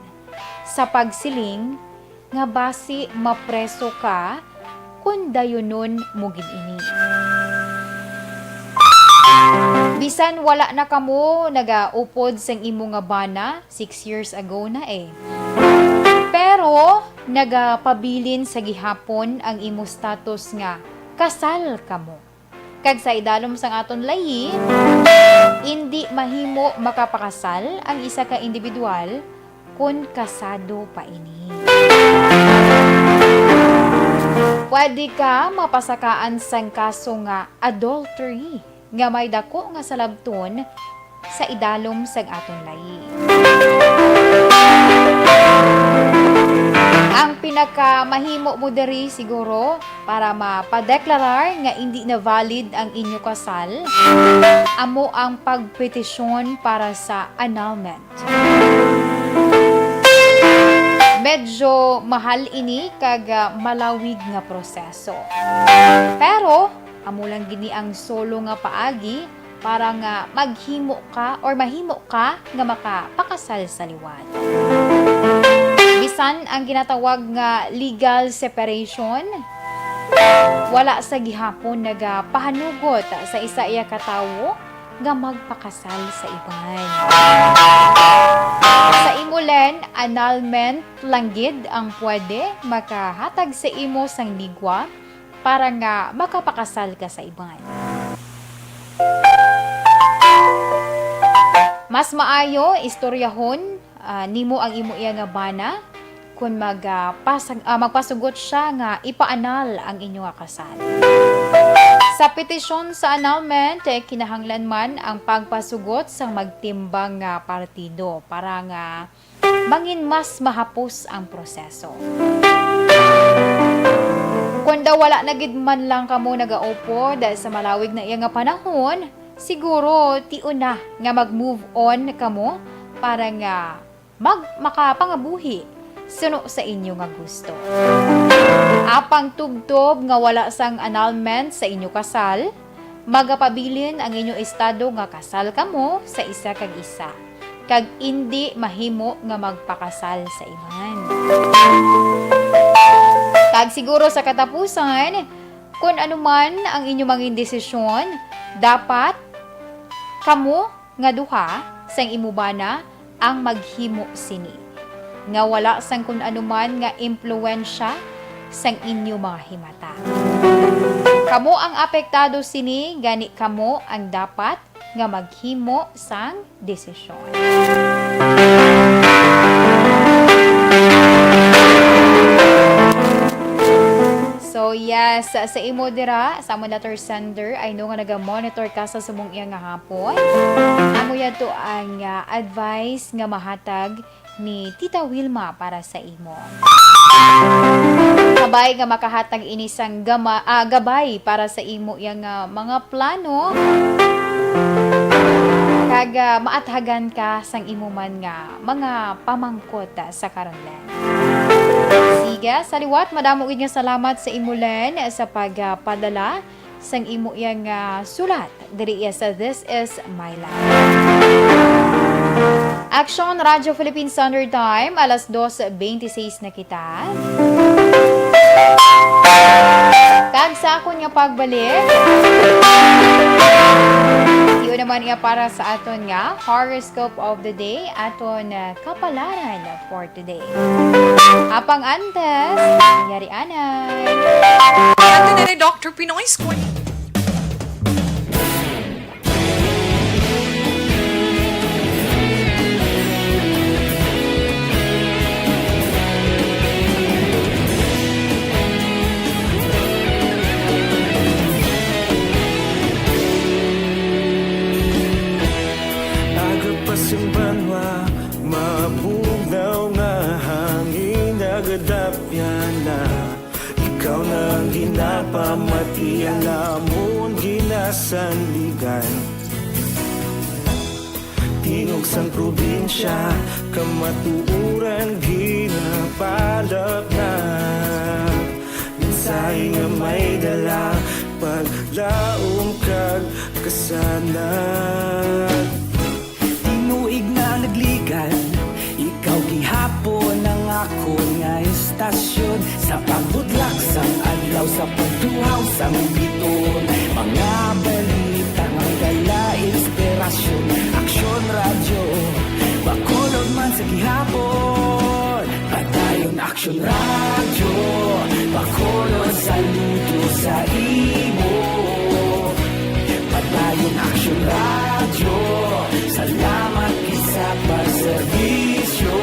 sa pagsiling nga basi mapreso ka kon dayunon mo gid ini. Bisan wala na kamo nagaupod sang imo nga bana, six years ago na eh. Pero nagapabilin sa gihapon ang imo status nga kasal kamo. Kag sa idalom sang aton layi, indi mahimo makapakasal ang isa ka individual kon kasado pa ini. Pwede ka mapasakaan sang kaso nga adultery nga may daku nga salabton sa idalom sang aton layi. Ang pinakamahimo mo diri siguro para mapadeklarar nga indi na valid ang inyo kasal amo ang pagpetisyon para sa annulment. Medyo mahal ini kag, ah, malawig nga proseso. Pero amo lang gid ni ang solo nga paagi para nga maghimo ka or mahimo ka nga makapakasal sa liwat. Bisan ang ginatawag nga legal separation, wala sa gihapon nagapahanugot sa isa iya ka tawo nga magpakasal sa iban. Sa imo, Len, annulment lang gid ang pwede makahatag sa imo sang ligwa para nga makapakasal ka sa iban. Mas maayo istoryahon, ah, nimo ang imo iya nga bana kon mag, ah, pasag-, ah, magpasugot sia nga ipa-annul ang inyo nga kasal. Sa petisyon sa annulment, eh, kinahanglan man ang pagpasugot sang magtimbang nga partido para nga mangin mas mahapos ang proseso. Kon daw wala na gid man lang kamo nagaupod sa malawig na iya nga panahon, siguro tion na nga mag-move on kamo para nga mag-, makapangabuhi suno sa inyo nga gusto. Apang tubtob nga wala sang annulment sa inyo kasal, magapabilin ang inyo estado nga kasal kamo sa isa kag isa, kag indi mahimo nga magpakasal sa iban. Kag siguro sa katapusan, kun ano man ang inyo mangin desisyon, dapat kamo nga duha sang imo bana ang maghimo sini, nga wala sang kun ano man nga impluwensya sang inyo mga himata. Kamo ang apektado sini, gani kamo ang dapat nga maghimo sang desisyon. So, yes, sa imo dira, sa amon letter sender, I know nga naga-monitor ka sa subong iya nga hapon. Amo yato ang, ah, advice nga mahatag ni Tita Wilma para sa imo. Kabay nga makahatag ini sang gama-, ah, gabay para sa imo iya nga mga plano. Kag, ah, maathagan ka sang imo man nga mga pamangkot, ah, sa karon, Len. Sige, sa liwat, madamo gid nga salamat sa imo, Len, sa pagpadala sang imo iya nga sulat diri iya sa This Is My Life. Action Radyo Philippine Standard Time, alas dos bente seis na kita. Kag sa akon nga pagbalik, iyo naman iya para sa aton nga horoscope of the day, aton, ah, kapalaran for today. Apang antes, yari anay. Ate na ni Doctor Pinoy Squad. Aga pa sing banwa Ginapamati ang amon ginasandigan. Tingog sang probinsya, kamatuoran ginapalapnag. Mensahe nga may dala, paglaom kag kasanag. Tinuig na nagligan, ikaw gihapon ang akon nga istasyon. Sa pagbudlak sang adlaw, sa pagduhaw sang biton, mga balita nga may dala inspirasyon. Aksyon Radyo, Bacolod man sa gihapon. Padayon Aksyon Radyo, Bacolod, saludo sa imo. Padayon Aksyon Radyo, salamat gid sa pagserbisyo.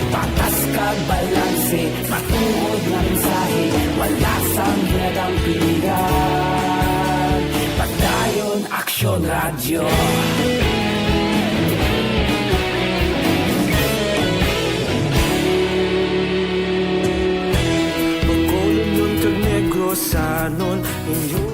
Patas kag balanse, matuod nga mensahe, wala sang ginadampigan. Padayon Aksyon Radyo. Bacolodnon kag Negrosanon, inyo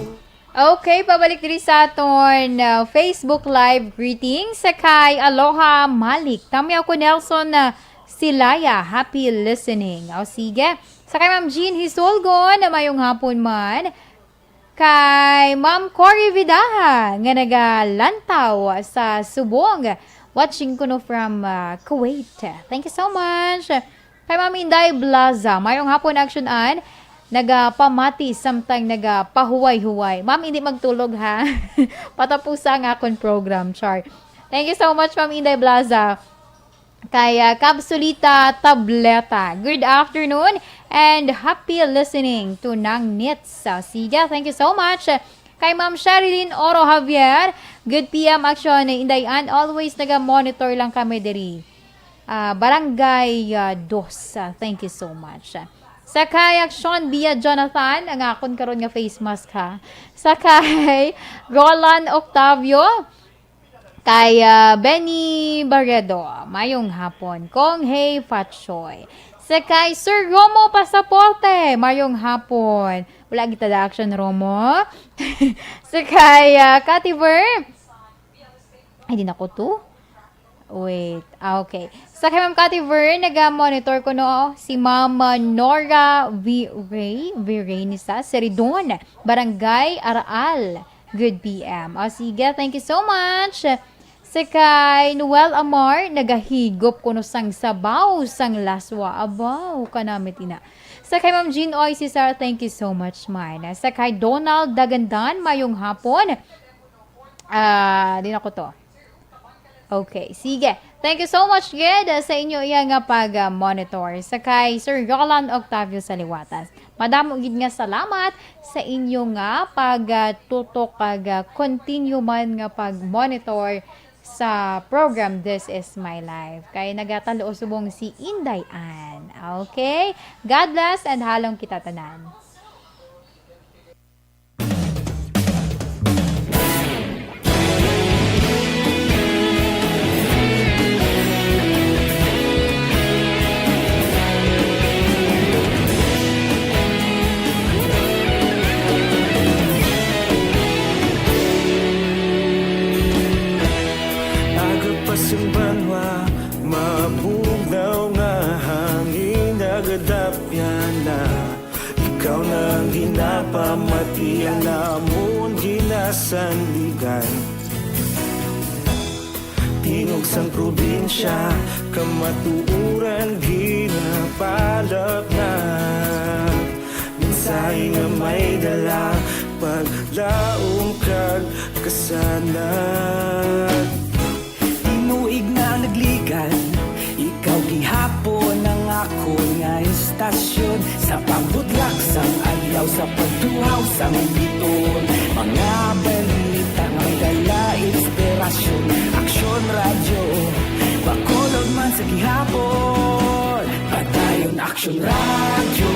Okay, pabalik diri sa aton, uh, Facebook Live greetings sa kay Aloha Malik. Tamyaw ko Nelson, uh, Silaya, happy listening. O sige, sa kay Ma'am Jean Hisulgon, na mayong hapon man. Kay Ma'am Cory Vidaha, nga nagalantaw sa Subong, watching kuno from, uh, Kuwait. Thank you so much. Kay Ma'am Inday Blaza, mayong hapon, Action Ann. Nagapamati samtang nagapahuway-huway. Ma'am, hindi magtulog, ha? Patapusa ang akon program, char. Thank you so much, Ma'am Inday Blaza. Kay, ah, Capsulita Tableta, good afternoon and happy listening to Nang Nits. Ah, sige, thank you so much. Kay Ma'am Sherilyn Oro Javier, good P M Action, Inday Ann, always naga-monitor lang kami diri. Ah, Barangay, ah, Dos. Ah, thank you so much. Sa kay Action Bia Jonathan, ang akon karon nga face mask, ha. Sa kay Roland Octavio, kay, ah, Benny Barredo, mayong hapon. Kong Hey Fatchoy. Sa kay Sir Romo Pasaporte, mayong hapon. Wala kita da action, Romo. Sa kay, ah, Kativer, ay, di na ko to. Wait. Ah, okay. Sa kay Ma'am Cathy Vern, naga-monitor ko, no, si Ma'am, ah, Nora V. Ray, V. Ray ni sa Seridon, Barangay Araal. Good P M. O, sige. Thank you so much. Sa kay Noel Amar, nagahigop kuno sang sabaw sang laswa. Abaw, kanamit ina. Sa kay Ma'am Jean Oy Cesar, thank you so much, man. Sa kay Donald Dagandan, mayong hapon. Ah, di na ko to. Okay, sige. Thank you so much gid, ah, sa inyo iya nga pag, ah, monitor. Sa kay Sir Roland Octavio Saliwatas, madamo gid nga salamat sa inyo nga pag, ah, tutok kag, ah, continue man nga pag monitor sa program This Is My Life. Kay nagataluo subong si Inday Ann. Okay? God bless and halong kita tanan. Aga pa sing banwa, mabugnaw nga hangin nagadapyan na. Ikaw na ang ginapamati, ang amon ginasandigan. Tingog sang probinsya, kamatuoran ginapalapnag. Mensahe nga may dala, paglaom kag kasanag. Tinuig na ang nagligan, ikaw gihapon ang akon nga istasyon. Sa pagbudlak sang adlaw, sa pagduhaw sang biton, mga balita nga may dala inspirasyon. Aksyon Radyo, Bacolod man sa gihapon. Padayon Aksyon Radyo,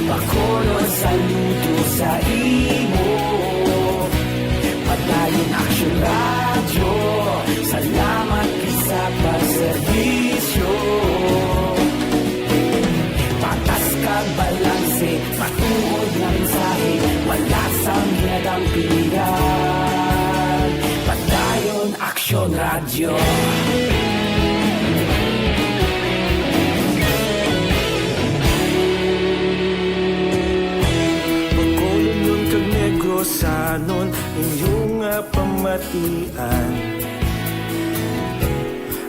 Bacolod, saludo sa imo. Padayon Aksyon Radyo, salamat gid sa pagserbisyo. Patas kag Balanse, matuod nga mensahe, wala sang ginadampigan. Padayon, Aksyon Radyo. Bacolodnon kag Negrosanon, inyo nga pamatian.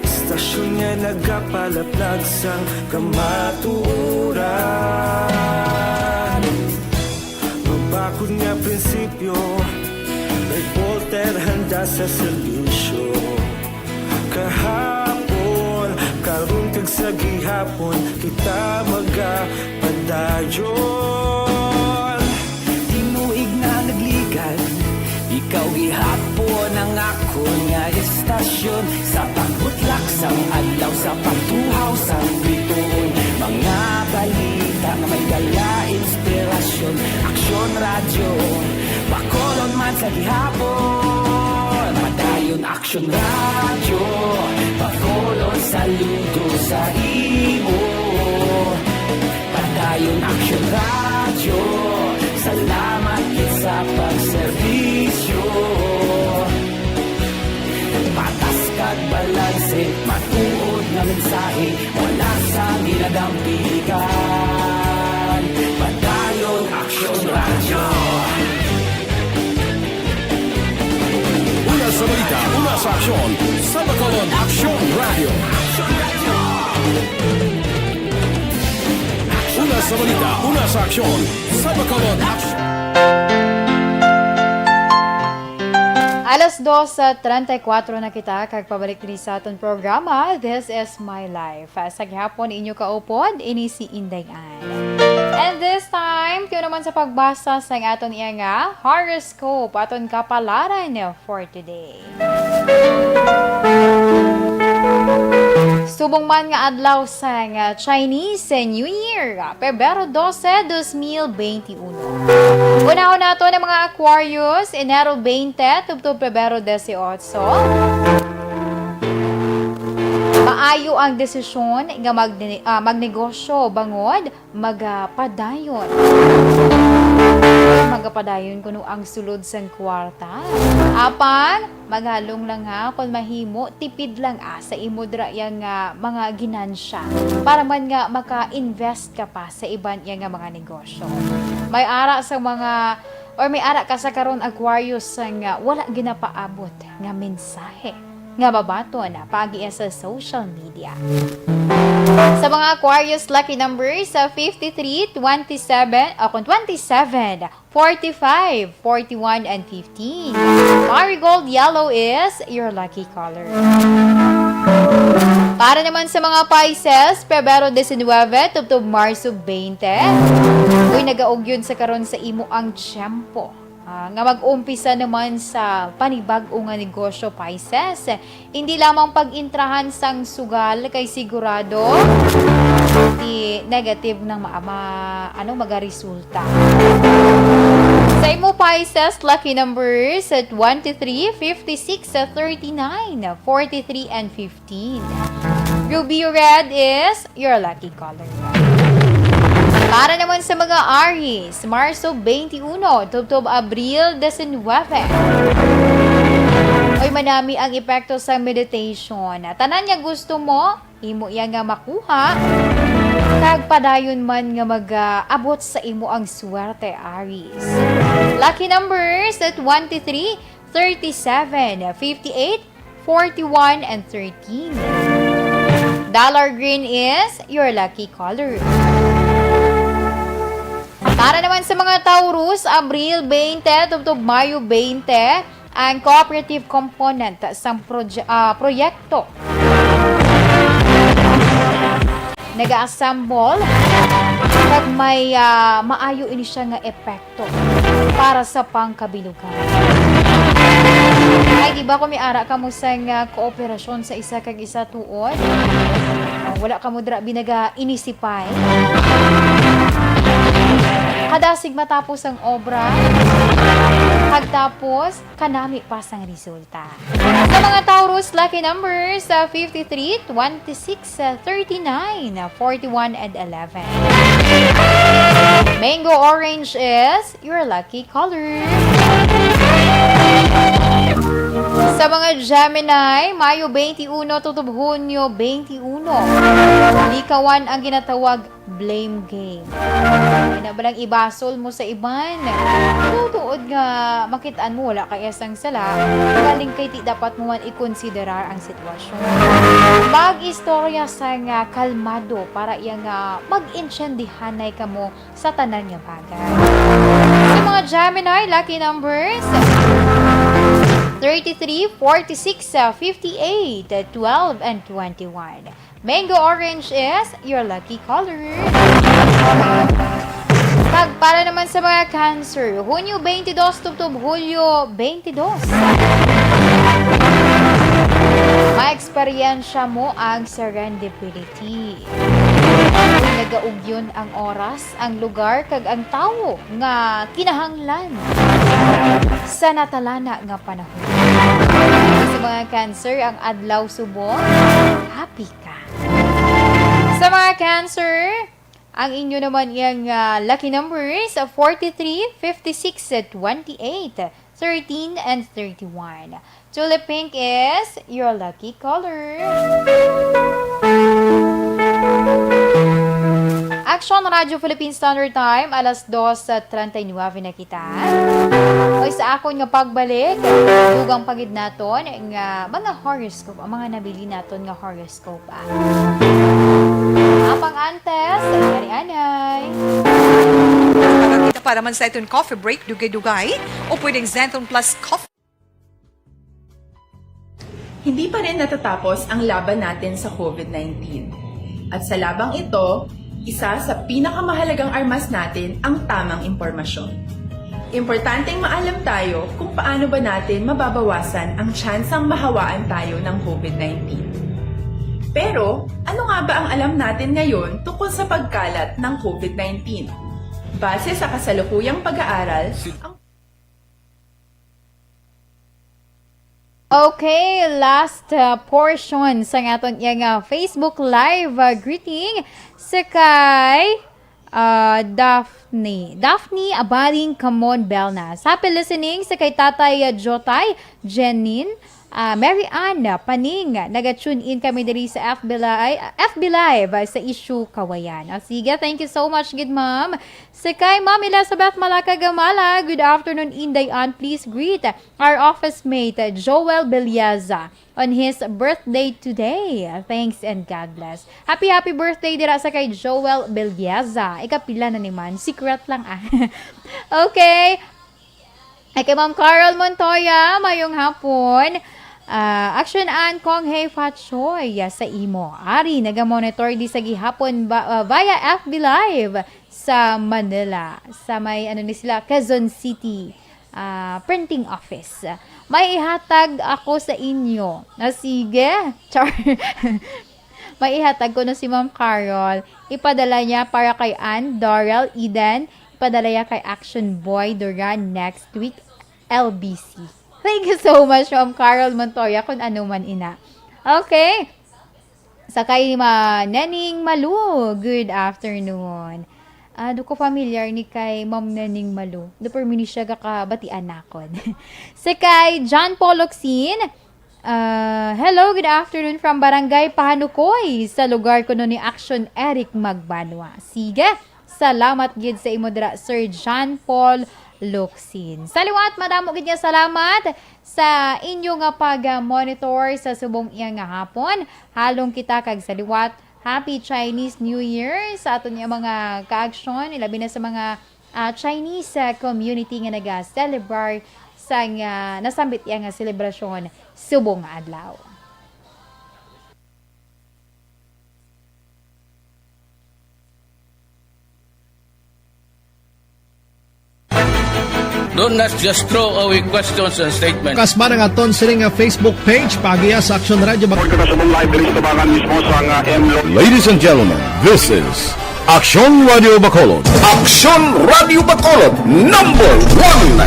Istasyon nga nagapalaplag sang kamatuoran. Mabakod nga prinsipyo, reporter handa sa serbisyo. Kahapon, karon kag sa gihapon, kita magapadayon. Tinuig na nagligad, ikaw gihapon ang akon nga istasyon. Sa pagbutlak sang adlaw, sa pagtuhaw sang bituon, mga balita nga may dala inspirasyon. Aksyon Radyo, Bacolod man sa gihapon. Padayon, Aksyon Radyo, Bacolod, saludo sa imo. Padayon, Aksyon Radyo, salamat gid sa pagserbisyo. Patas kag balanse, matuod nga mensahe, wala sang ginadampigan. Padayon, Aksyon Radyo. Una sa balita, una sa aksyon, sa Bacolod, Aksyon Radyo. Una sa balita, una sa aksyon, sa Bacolod, Aksyon. Alas dos treinta y cuatro na kita, kag pabalik diri sa aton programa, This is My Life. Sa gihapon, inyo kaupod, ini si Inday Ann. And this time, tiyo naman sa pagbasa sang aton iya nga horoscope, aton kapalaran for today. Subong man nga adlaw sang Chinese New Year, Pebrero doce, dos mil benti uno. Unahon naton ang mga Aquarius, Enero veinte tubtob Pebrero dieciocho. Maayo ang desisyon nga magne-, ah, magnegosyo bangod magapadayon. Magapadayon kuno ang sulod sang kwarta. Apan, maghalong lang ha, kung mahimo, tipid lang, ah, sa imo dira yang, ah, mga ginansya. Para man nga maka-invest ka pa sa iban yang, ah, mga negosyo. May ara sa mga, or may ara ka sa karon, Aquarius, sang, ah, wala ginapaabot nga mensahe nga mabaton paagi sa social media. Sa mga Aquarius, lucky numbers sa fifty-three, twenty-seven, o kung twenty-seven, forty-five, forty-one, and fifteen. Marigold yellow is your lucky color. Para naman sa mga Pisces, Pebrero diecinuebe tubtob Marso veinte. Uy, nagaugyon sa karon sa imo ang tiyempo. Ah, nga mag-umpisa naman sa panibag-o nga negosyo, Pisces. Hindi lamang pag-intrahan sang sugal kay sigurado di negative nang ma-, ma-, ano, magaresulta. Sa imo, Pisces, lucky numbers at twenty-three, fifty-six, thirty-nine, forty-three, and fifty. Ruby red is your lucky color. Para naman sa mga Aries, Marso twenty-one tubtob Abril diecinuebe. Oy, manami ang epekto sa meditation. Tanan nga gusto mo, imo iya nga makuha. Kag padayon man nga mag-abot sa imo ang swerte, Aries. Lucky numbers at twenty-three, thirty-seven, fifty-eight, forty-one, and thirteen. Dollar green is your lucky color. Para naman sa mga Taurus, Abril twenty tubtob Mayo twenty, ang cooperative component sa proje-, ah, proyekto nag-assemble, kag may, ah, maayo ini siya nga epekto para sa pangkabilugan. Ay, di ba, kung may ara kamo sang, ah, kooperasyon sa isa kag isa tuod, ah, wala kamo dira binaga inisipay. Kada Basig matapos ang obra, kag tapos, kanami pa sang resulta. Sa mga Taurus, lucky numbers, ah, fifty-three, twenty-six, ah, thirty-nine, ah, forty-one, and eleven. Mango orange is your lucky color. Sa mga Gemini, Mayo twenty-one tubtob Hunyo twenty-one, likawan ang ginatawag blame game. Ina ba lang ibasol mo sa iban? Tuod nga makit-an mo wala ka iya sang sala, galing kay ti dapat mo man ikonsiderar ang sitwasyon. Mag-istorya sa nga kalmado para iya nga mag-intindihanay kamo sa tanan nga bagay. Sa mga Gemini, lucky numbers, thirty-three, forty-six, fifty-eight, twelve, and twenty-one. Mango orange is your lucky color. Kag para naman sa mga Cancer, Hunyo twenty-two tubtob Hulyo twenty-two. Maeksperiensya mo ang serendipity. Nagaugyon ang oras, ang lugar, kag ang tawo nga kinahanglan sa natalana nga panahon. Sa mga Cancer, ang adlaw subong, happy ka. Sa mga Cancer, ang inyo naman yang, ah, lucky numbers, ah, forty-three, fifty-six, twenty-eight, thirteen, and thirty-one. Tulip pink is your lucky color. Action Radio Philippine Standard Time, alas dos treinta y nueve na kita. Oy, sa akon nga pagbalik, dugang pa gid naton nga mga horoscope, ang mga nabili naton nga horoscope, ah. Apang antes, yari anay. Para kita para man sa iton coffee break, dugay-dugay, o pwedeng Zenton Plus Coffee. Hindi pa rin natatapos ang laban natin sa COVID nineteen. At sa labang ito, isa sa pinakamahalagang armas natin ang tamang impormasyon. Importanteng maalam tayo kung paano ba natin mababawasan ang tsansang mahawaan tayo ng COVID nineteen. Pero, ano nga ba ang alam natin ngayon tungkol sa pagkalat ng COVID nineteen? Base sa kasalukuyang pag-aaral, ang Okay, last, uh, portion sa aton iya nga Facebook Live, uh, greeting sa kay, uh, Daphne. Daphne Abaling Camon Belnas. Happy listening sa kay Tatay, uh, Jotay, Jenin, uh, Mary Ann Paning. Naga-tune in kami diri sa F B Live, F B Live, uh, sa Issue Kawayan. O, sige, thank you so much, good ma'am. Sa kay Ma'am Elizabeth Malaka Gamala, good afternoon, Inday Ann. Please greet our office mate, Joel Beliaza, on his birthday today. Thanks and God bless. Happy, happy birthday dira sa kay Joel Beliaza. Ikapila na ni man? Secret lang, ah. Okay. Ay, kay Ma'am Carol Montoya, mayong hapon. Ah, Action Ann Kong Hey Fachoy, ah, sa imo. Ari, naga-monitor di sa gihapon ba, ah, via F B Live sa Manila. Sa may, ano ni sila, Quezon City, ah, printing office. May ihatag ako sa inyo. Ah, sige. Char. May ihatag ko no si Ma'am Carol. Ipadala niya para kay Ann, Doral, Eden. Ipadala niya kay Action Boy Duran next week, L B C. Thank you so much, Ma'am Carol Montoya, kung ano man ina. Okay. Sa kay Ma-, Neneng Malu, good afternoon. Ah, do ko familiar ni kay Ma'am Neneng Malu. Do, pero mini siya gakabatian nakon. Sa kay John Paul Locsin, ah, "Hello, good afternoon from Barangay Pahanukoy, sa lugar kuno ni Action Eric Magbanwa." Sige, salamat gid sa imo dira, Sir John Paul Locsin. Sa liwat, madamo gid nga salamat sa inyo nga pag-monitor sa subong iya nga hapon. Halong kita kag sa liwat, Happy Chinese New Year sa aton nga mga ka-aksyon, ilabi na sa mga, ah, Chinese, ah, community nga naga-celebrar sa nga nasambit iya nga selebrasyon subong nga adlaw. Don't not just throw away questions and statements. Kasman ang aton sini nga Facebook page, paagiha sa Action Radio. Report ka sa subong live diri sa Tabangan mismo sa nga M Lo- Ladies and gentlemen, this is Aksyon Radio Bacolod. Aksyon Radio Bacolod, number one.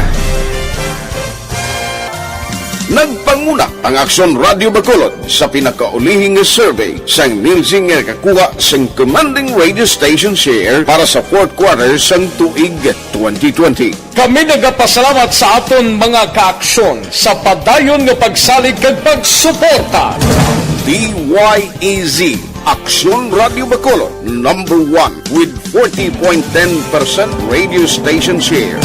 Nagpanguna ang Aksyon Radio Bacolod sa pinakaulihi nga survey sang Nielsen nga nakakuha sang commanding radio station share para sa fourth quarter sang tuig twenty twenty. Kami nagapasalamat sa aton mga kaaksyon sa padayon nga pagsalig kag pagsuporta. D Y E Z, Aksyon Radio Bacolod, number one with forty point ten percent radio station share.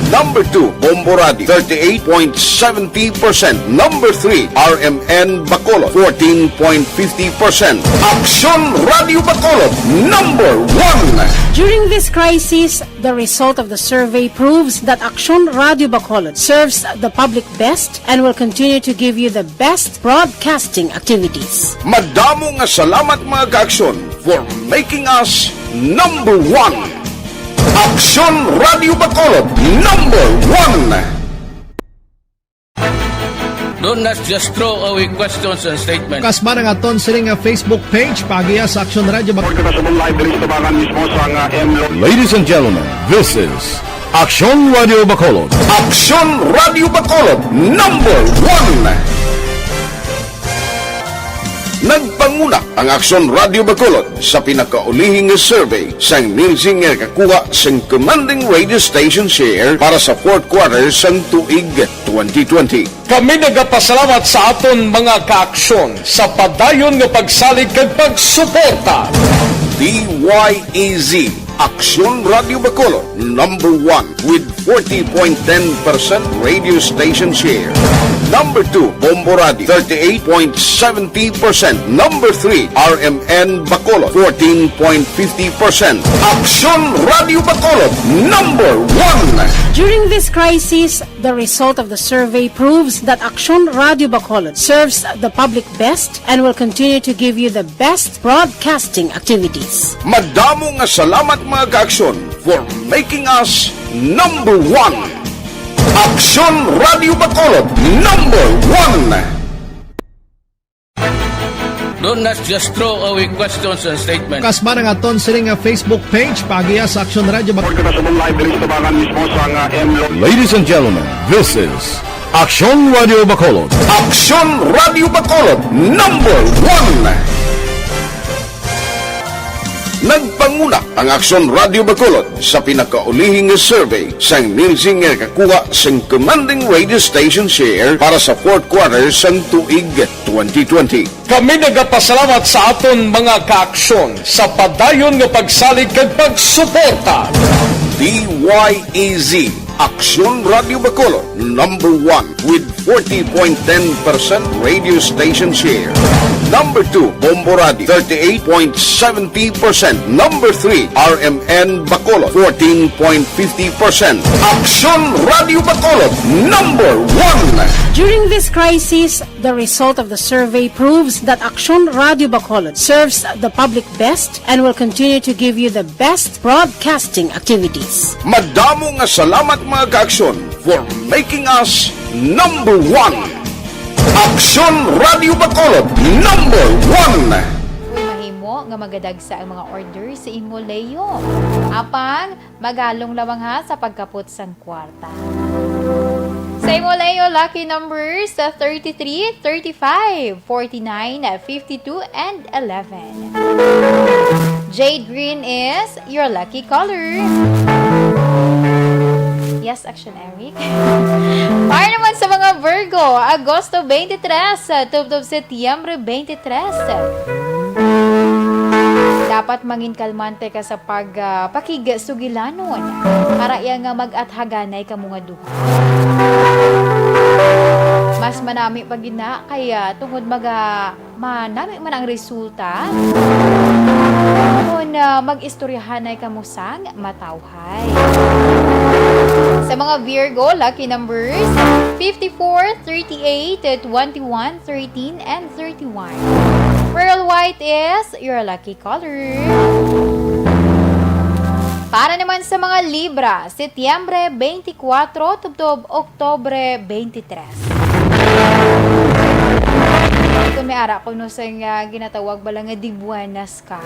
Number two, Bombo Radio, thirty-eight point seventy percent. Number three, R M N Bacolod, fourteen point fifty percent. Aksyon Radio Bacolod, number one. During this crisis, the result of the survey proves that Aksyon Radio Bacolod serves the public best and will continue to give you the best broadcasting activities. Madamo nga salamat, mga kaaksyon, for making us number one. Aksyon Radio Bacolod, number one. Don't just throw away questions and statements. Kasmara nga aton sini nga Facebook page, paagiha sa Aksyon Radio Bacolod. Kita sa live diri sa tabangan mismo sa nga M Lo- Ladies and gentlemen, this is Aksyon Radio Bacolod. Aksyon Radio Bacolod, number one. Nagpanguna ang Aksyon Radio Bacolod sa pinakaulihi nga survey sang Nielsen nga nakakuha sang commanding radio station share para sa fourth quarter sang tuig twenty twenty. Kami nagapasalamat sa aton mga kaaksyon sa padayon nga pagsalig kag pagsuporta. D Y E Z, Aksyon Radio Bacolod, number one with forty point ten percent radio station share. Number two, Bombo Radio, thirty-eight point seventy percent. Number three, R M N Bacolod, fourteen point fifty percent. Aksyon Radio Bacolod, number one. During this crisis, the result of the survey proves that Aksyon Radio Bacolod serves the public best and will continue to give you the best broadcasting activities. Madamo nga salamat, mga kaaksyon, for making us number one. Aksyon Radio Bacolod, number one. Don't just throw away questions and statements. Kasmara nga aton sini nga Facebook page, paagiha sa Aksyon Radio Bacolod. Kita sa live diri sa tabangan mismo sa nga M Lo- Ladies and gentlemen, this is Aksyon Radio Bacolod. Aksyon Radio Bacolod, number one. Nagpanguna ang Aksyon Radio Bacolod sa pinakaulihi nga survey sang Nielsen nga nakakuha sang commanding radio station share para sa fourth quarter sang tuig twenty twenty. Kami nagapasalamat sa aton mga kaaksyon sa padayon nga pagsalig kag pagsuporta. D Y E Z, Aksyon Radio Bacolod, number one with forty point ten percent radio station share. Number two, Bombo Radio, thirty-eight point seventy percent. Number three, R M N Bacolod, fourteen point fifty percent. Aksyon Radio Bacolod, number one. During this crisis, the result of the survey proves that Aksyon Radio Bacolod serves the public best and will continue to give you the best broadcasting activities. Madamo nga salamat, mga kaaksyon, for making us number one. Aksyon Radio Bacolod, number one. Uy, mahimo nga magadagsa ang mga order sa imo, Leo. Apang, magalong lamang ha sa pagkapot sang kwarta. Sa imo, Leo, lucky numbers, uh, thirty-three, thirty-five, forty-nine, fifty-two, and eleven. Jade green is your lucky color. Yes, Action Eric. Para naman sa mga Virgo, Agosto twenty-three, uh, tubtob Setyembre twenty-three. Dapat mangin kalmante ka sa pag, ah, pakigsugilanon. Para iya nga mag-athaganay kamo nga duha. Mas manami pa gid na kay, ah, tungod maga-, manami man ang resulta. Kon, ah, mag-istoryahanay kamo sang matawhay. Sa mga Virgo, lucky numbers, fifty-four, thirty-eight, twenty-one, thirteen, and thirty-one. Pearl white is your lucky color. Para naman sa mga Libra, Setyembre twenty-four tubtob Oktubre twenty-three. Kung may ara kuno sa nga ginatawag bala nga dibuenas ka,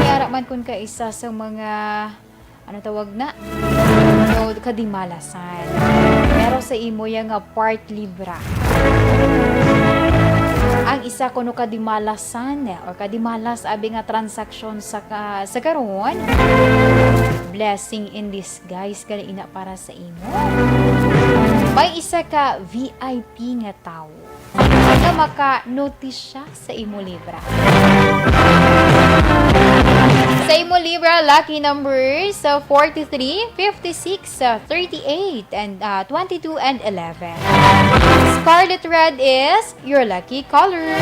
may ara man kun ka isa sa mga, ano tawag na? No, kadimalasan. Pero sa imo ya nga part Libra, ang isa kuno kadimalasan or kadimalas abi nga transaksyon sa ka-, sa karon, blessing in disguise gali ina para sa imo. May isa ka V I P nga tawo nga maka-notice siya sa imo Libra. Sa imo Libra, lucky numbers, uh, forty-three, fifty-six, uh, thirty-eight, and, uh, twenty-two, and eleven. Scarlet red is your lucky color.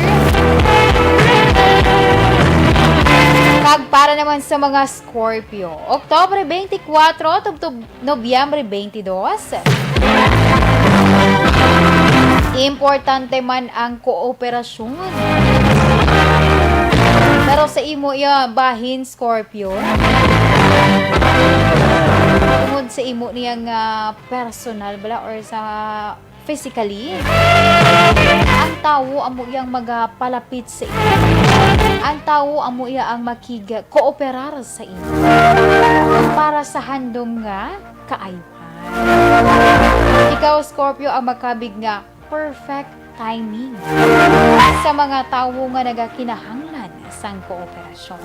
Kag para naman sa mga Scorpio, Oktubre twenty-four tubtob Nobyembre twenty-two, importante man ang kooperasyon. Pero sa imo iya bahin, Scorpio, tungod sa imo niya nga personal bala or sa physically, ang tawo amo iyang magapalapit sa imo. Ang tawo amo iya ang makigkooperar sa imo para sa handom nga kaayuhan. Ikaw, Scorpio, ang makabig nga perfect timing sa mga tawo nga nagakinahanglan sang kooperasyon.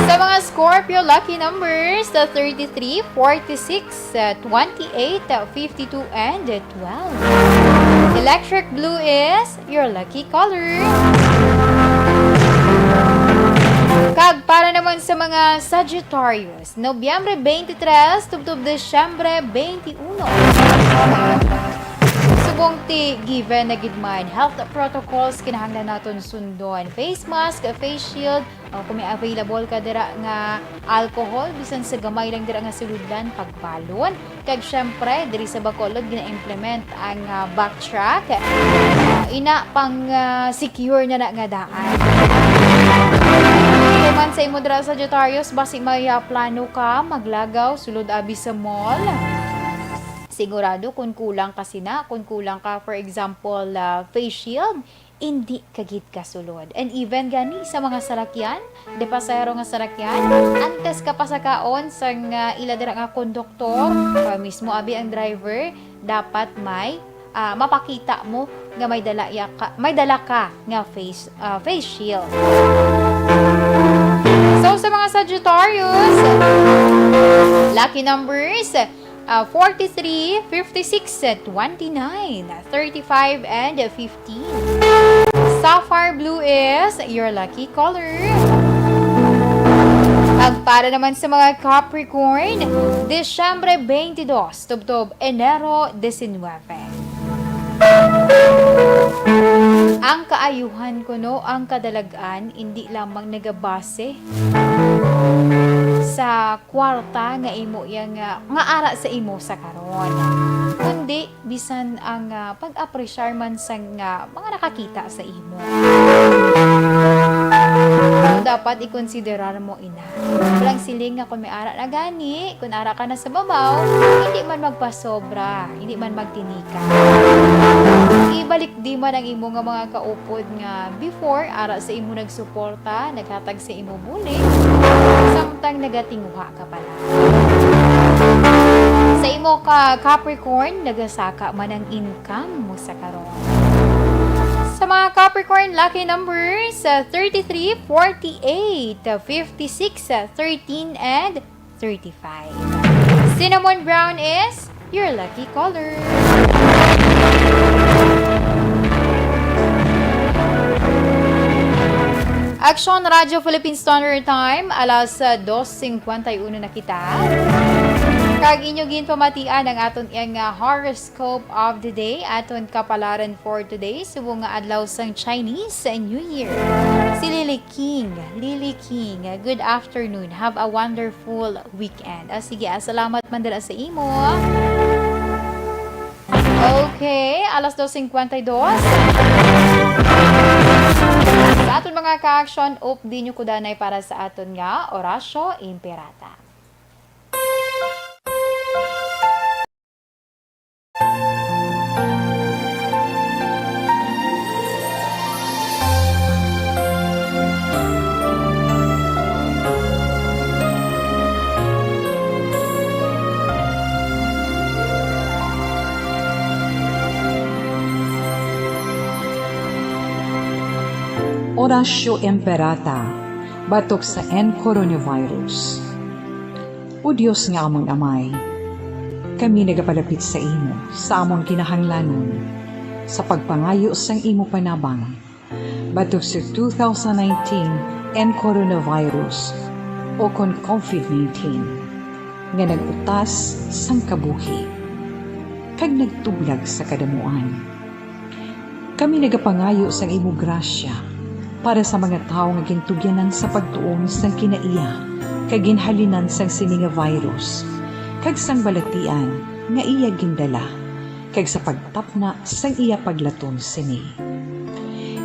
Sa mga Scorpio, lucky numbers, the thirty-three, forty-six, uh, twenty-eight, uh, fifty-two, and, uh, twelve. Electric blue is your lucky color. Kag para naman sa mga Sagittarius, Nobyembre twenty-three tubtob Disyembre twenty-one. Subong ti given na gid man health protocols kinahanglan naton sundon. Face mask, face shield, o kung may available ka dira nga alcohol, bisan sa gamay lang dira nga sulodlan, pagbalon. Kag syempre, diri sa Bacolod, gina-implement ang, ah, backtrack. Ina pang, ah, secure na na nga daan. Kay man sa imo dira, Sagittarius, basi may, ah, plano ka maglagaw sulod abi sa mall. Sigurado kung kulang ka sina, kung kulang ka, for example, ah, face shield, indi ka gid kasulod. And even gani sa mga sarakyan, de pasahero nga sarakyan, antes ka pasakaon sang, ah, ila dira nga konduktor, ah, mismo abi ang driver, dapat may, ah, mapakita mo nga may dala ya ka, may dala ka nga face, ah, face shield. So, sa mga Sagittarius, lucky numbers, ah, forty-three, fifty-six, twenty-nine, thirty-five, and fifteen. Sapphire blue is your lucky color. At para naman sa mga Capricorn, Disyembre twenty-two, tubtob Enero diecinueve. Ang kaayuhan kuno, ang kadalag-an, indi lamang nagabase sa kwarta nga imo iya nga, nga ara sa imo sa karon, kundi bisan ang, ah, pag-apresyar man sang, ah, mga nakakita sa imo. So, dapat ikonsiderar mo ina. Walang siling nga kung may ara na gani, kung ara ka na sa babaw, hindi man magpasobra, hindi man magtinika. Ibalik di man ang imo nga mga kaupod nga before, ara sa imo nagsuporta, naghatag sa imo bulig, samtang nagatinguha ka pala. Sa imo ka Capricorn, nagasaka man ang income mo sa karon. Sa mga Capricorn, lucky numbers, uh, thirty-three, forty-eight, uh, fifty-six, uh, thirteen, and thirty-five. Cinnamon brown is your lucky color. Action Radio Philippine Standard Time, alas, uh, dos cincuenta y uno na kita. Kag inyo ginpamatian ang aton iyang, uh, horoscope of the day, aton kapalaran for today, subong nga adlaw sang Chinese New Year. Si Lily King, Lily King, good afternoon. Have a wonderful weekend. Ah, sige, ah, salamat man dira sa imo. Okay, alas dos cincuenta y dos. Sa aton mga ka-action, up di nyo kudanay para sa aton nga Orasyo Imperata. Oratio Imperata batok sa N coronavirus. O Dios nga among Amay, kami nagapalapit sa imo sa among kinahanglanon sa pagpangayo sang imo panabang batok sa two thousand nineteen N coronavirus o kon covid nineteen nga nag-utas sang kabuhi kag nagtublag sa kadamuan. Kami nagapangayo sang imo grasya para sa mga tawo nga gintugyanan sa pagtuon sang kinaiya kag ginhalinan sang sini nga virus kag sang balatian nga iya gindala, kag sa pagtapna sang iya paglaton sini.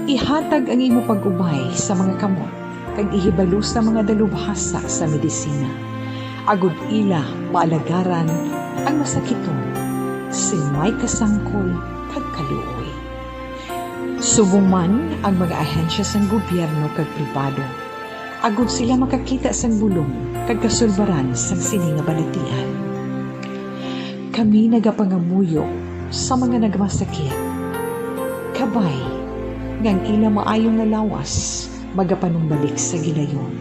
Ihatag ang imo pag-ubay sa mga kamot kag ihibalo sa mga dalubhasa sa medisina, agod ila maalagaran ang masakiton sing may kasangkol kag kaluoy. Subong man ang mga ahensya sang gobyerno kag pribado, agod sila makakita sang bulong kag kasulbaran sang sini nga balatian. Kami nagapangamuyo sa mga nagmasakit, kabay nga ang ila maayo nga lawas magapanumbalik sa gilayon.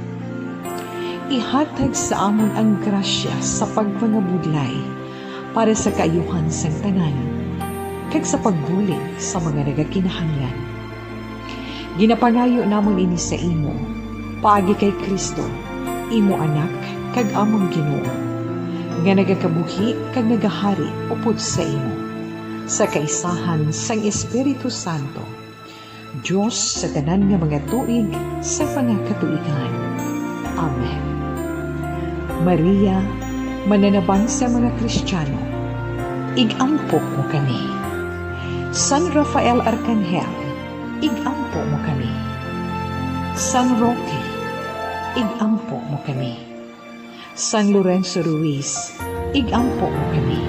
Ihatag sa amon ang grasya sa pagpangabudlay para sa kaayuhan sang tanan, kag sa pagbulig sa mga nagakinahanglan. Ginapangayo namon ini sa imo, paagi kay Cristo, imo Anak, kag amon Ginoo, nga nagakabuhi kag nagahari upod sa imo, sa kaisahan sang Espiritu Santo, Dios sa tanan nga mga tuig sa mga katuigan. Amen. Maria, mananabang sa mga Kristiyano, ig-ampo mo kami. San Rafael Arkanghel, ig-ampo mo kami. San Roque, ig-ampo mo kami. San Lorenzo Ruiz, ig-ampo mo kami.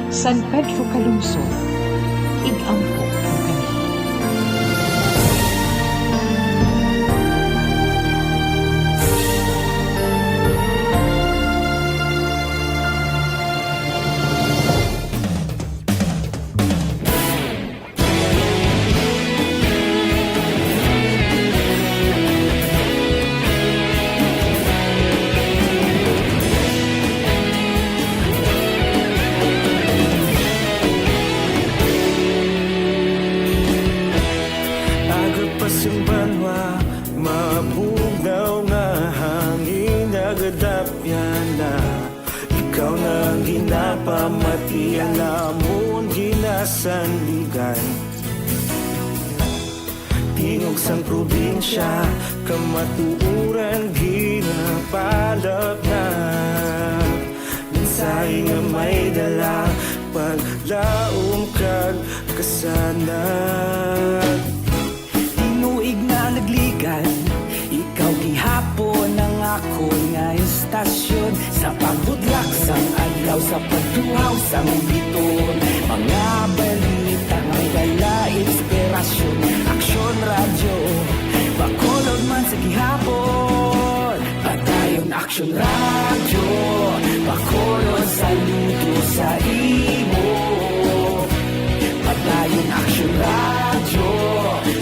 San Pedro Calungsod, ig-ampo mo kami. Agod pa sing banwa, mabugnaw nga hangin nagadapyan na. Ikaw na ang ginapamatian namon ginasandigan. Tingog sang probinsya, kamatuoran ginapalapnag. Mensahe nga may dala, paglaom kag kasanag. Tinuig na nagligad, ikaw gihapon ang akon nga estasyon. Sa pagbudlak sang adlaw, sa pagtuhaw sang biton, mga balita may dala inspirasyon. Aksyon Radyo, Bacolod man sa gihapon. Padayon Aksyon Radyo, Bacolod, saludo sa imo. Padayon Aksyon Radyo,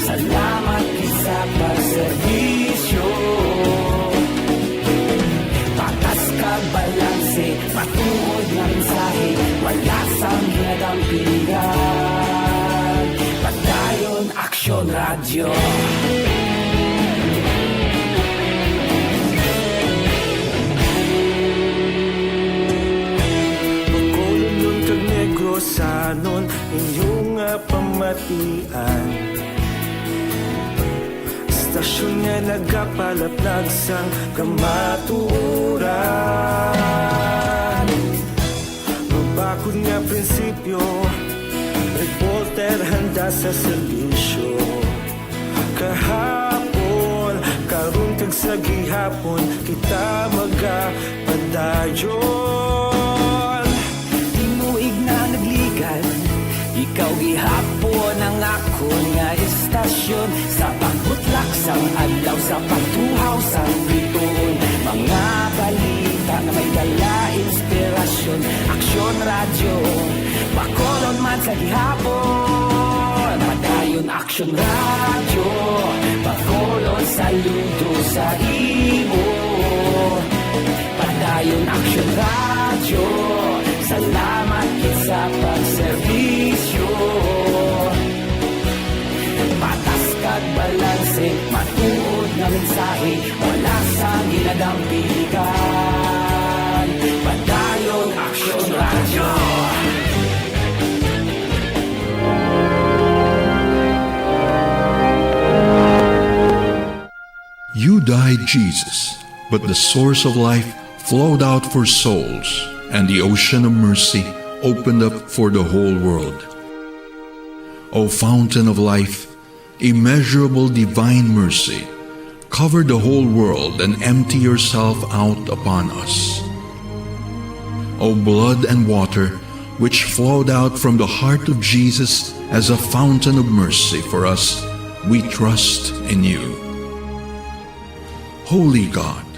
salamat gid sa pagserbisyo. Patas kag balanse, matuod nga mensahe, wala sang ginadampigan. Padayon Aksyon Radyo. Bacolodnon kag Negrosanon, inyo nga pamatian. Estasyon nga nagapalapnag sang kamatuoran. Mabakod nga prinsipyo, reporter handa sa serbisyo. Kahapon, karon kag sa gihapon, kita magapadayon. Tinuig na nagligad, ikaw gihapon ang akon nga estasyon. Sa pagbutlak sang adlaw, sa pagtuhaw sang bituon, mga balita nga may dala inspirasyon. Aksyon Radyo, Bacolod man sa gihapon. Padayon Action Radio, Bacolod, saludo sa imo. Padayon Action Radio, salamat gid sa pagserbisyo. Patas kag balanse, matuod nga mensahe, wala sang ginadampiligan. Padayon Action Radio. You died, Jesus, but the source of life flowed out for souls, and the ocean of mercy opened up for the whole world. O fountain of life, immeasurable divine mercy, cover the whole world and empty yourself out upon us. O blood and water, which flowed out from the heart of Jesus as a fountain of mercy for us, we trust in you. Holy God,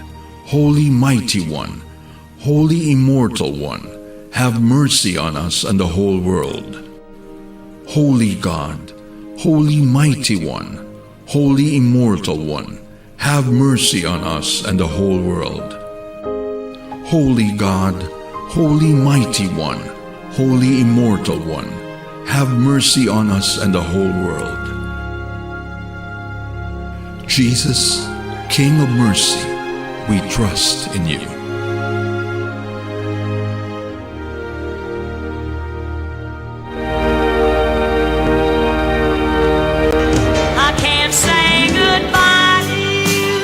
Holy Mighty One, Holy Immortal One, have mercy on us and the whole world. Holy God, Holy Mighty One, Holy Immortal One, have mercy on us and the whole world. Holy God, Holy Mighty One, Holy Immortal One, have mercy on us and the whole world. Jesus, King of mercy, we trust in you. I can't say goodbye to you,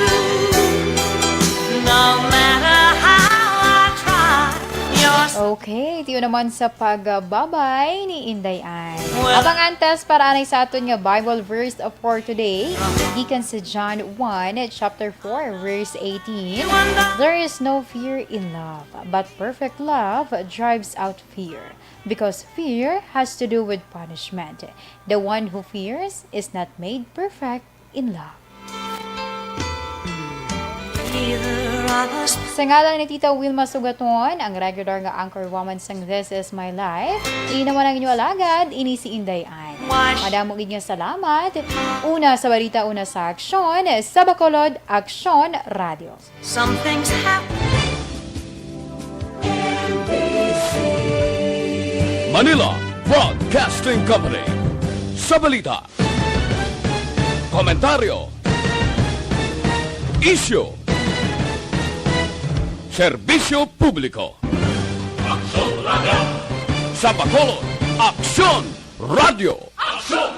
no matter how I try. You're Okay, tiyo naman sa pagbabay ni Inday Ann. Well, Abang antas para anay sa aton nga Bible verse for today, gikan sa John one, chapter four, verse eighteen. There is no fear in love, but perfect love drives out fear, because fear has to do with punishment. The one who fears is not made perfect in love. Sa ngalan ni Tita Wilma Sugaton, ang regular nga anchor woman sang This Is My Life, ini naman ang inyo alagad, ini si Inday Ann. Madamo gid nga salamat. Una sa balita, una sa aksyon, sa Bacolod Aksyon Radio. Something's happening. Manila Broadcasting Company. Sa balita, komentaryo, isyu, serbisyo publiko. Aksyon Radio. Sa Bacolod, Aksyon Radio. Aksyon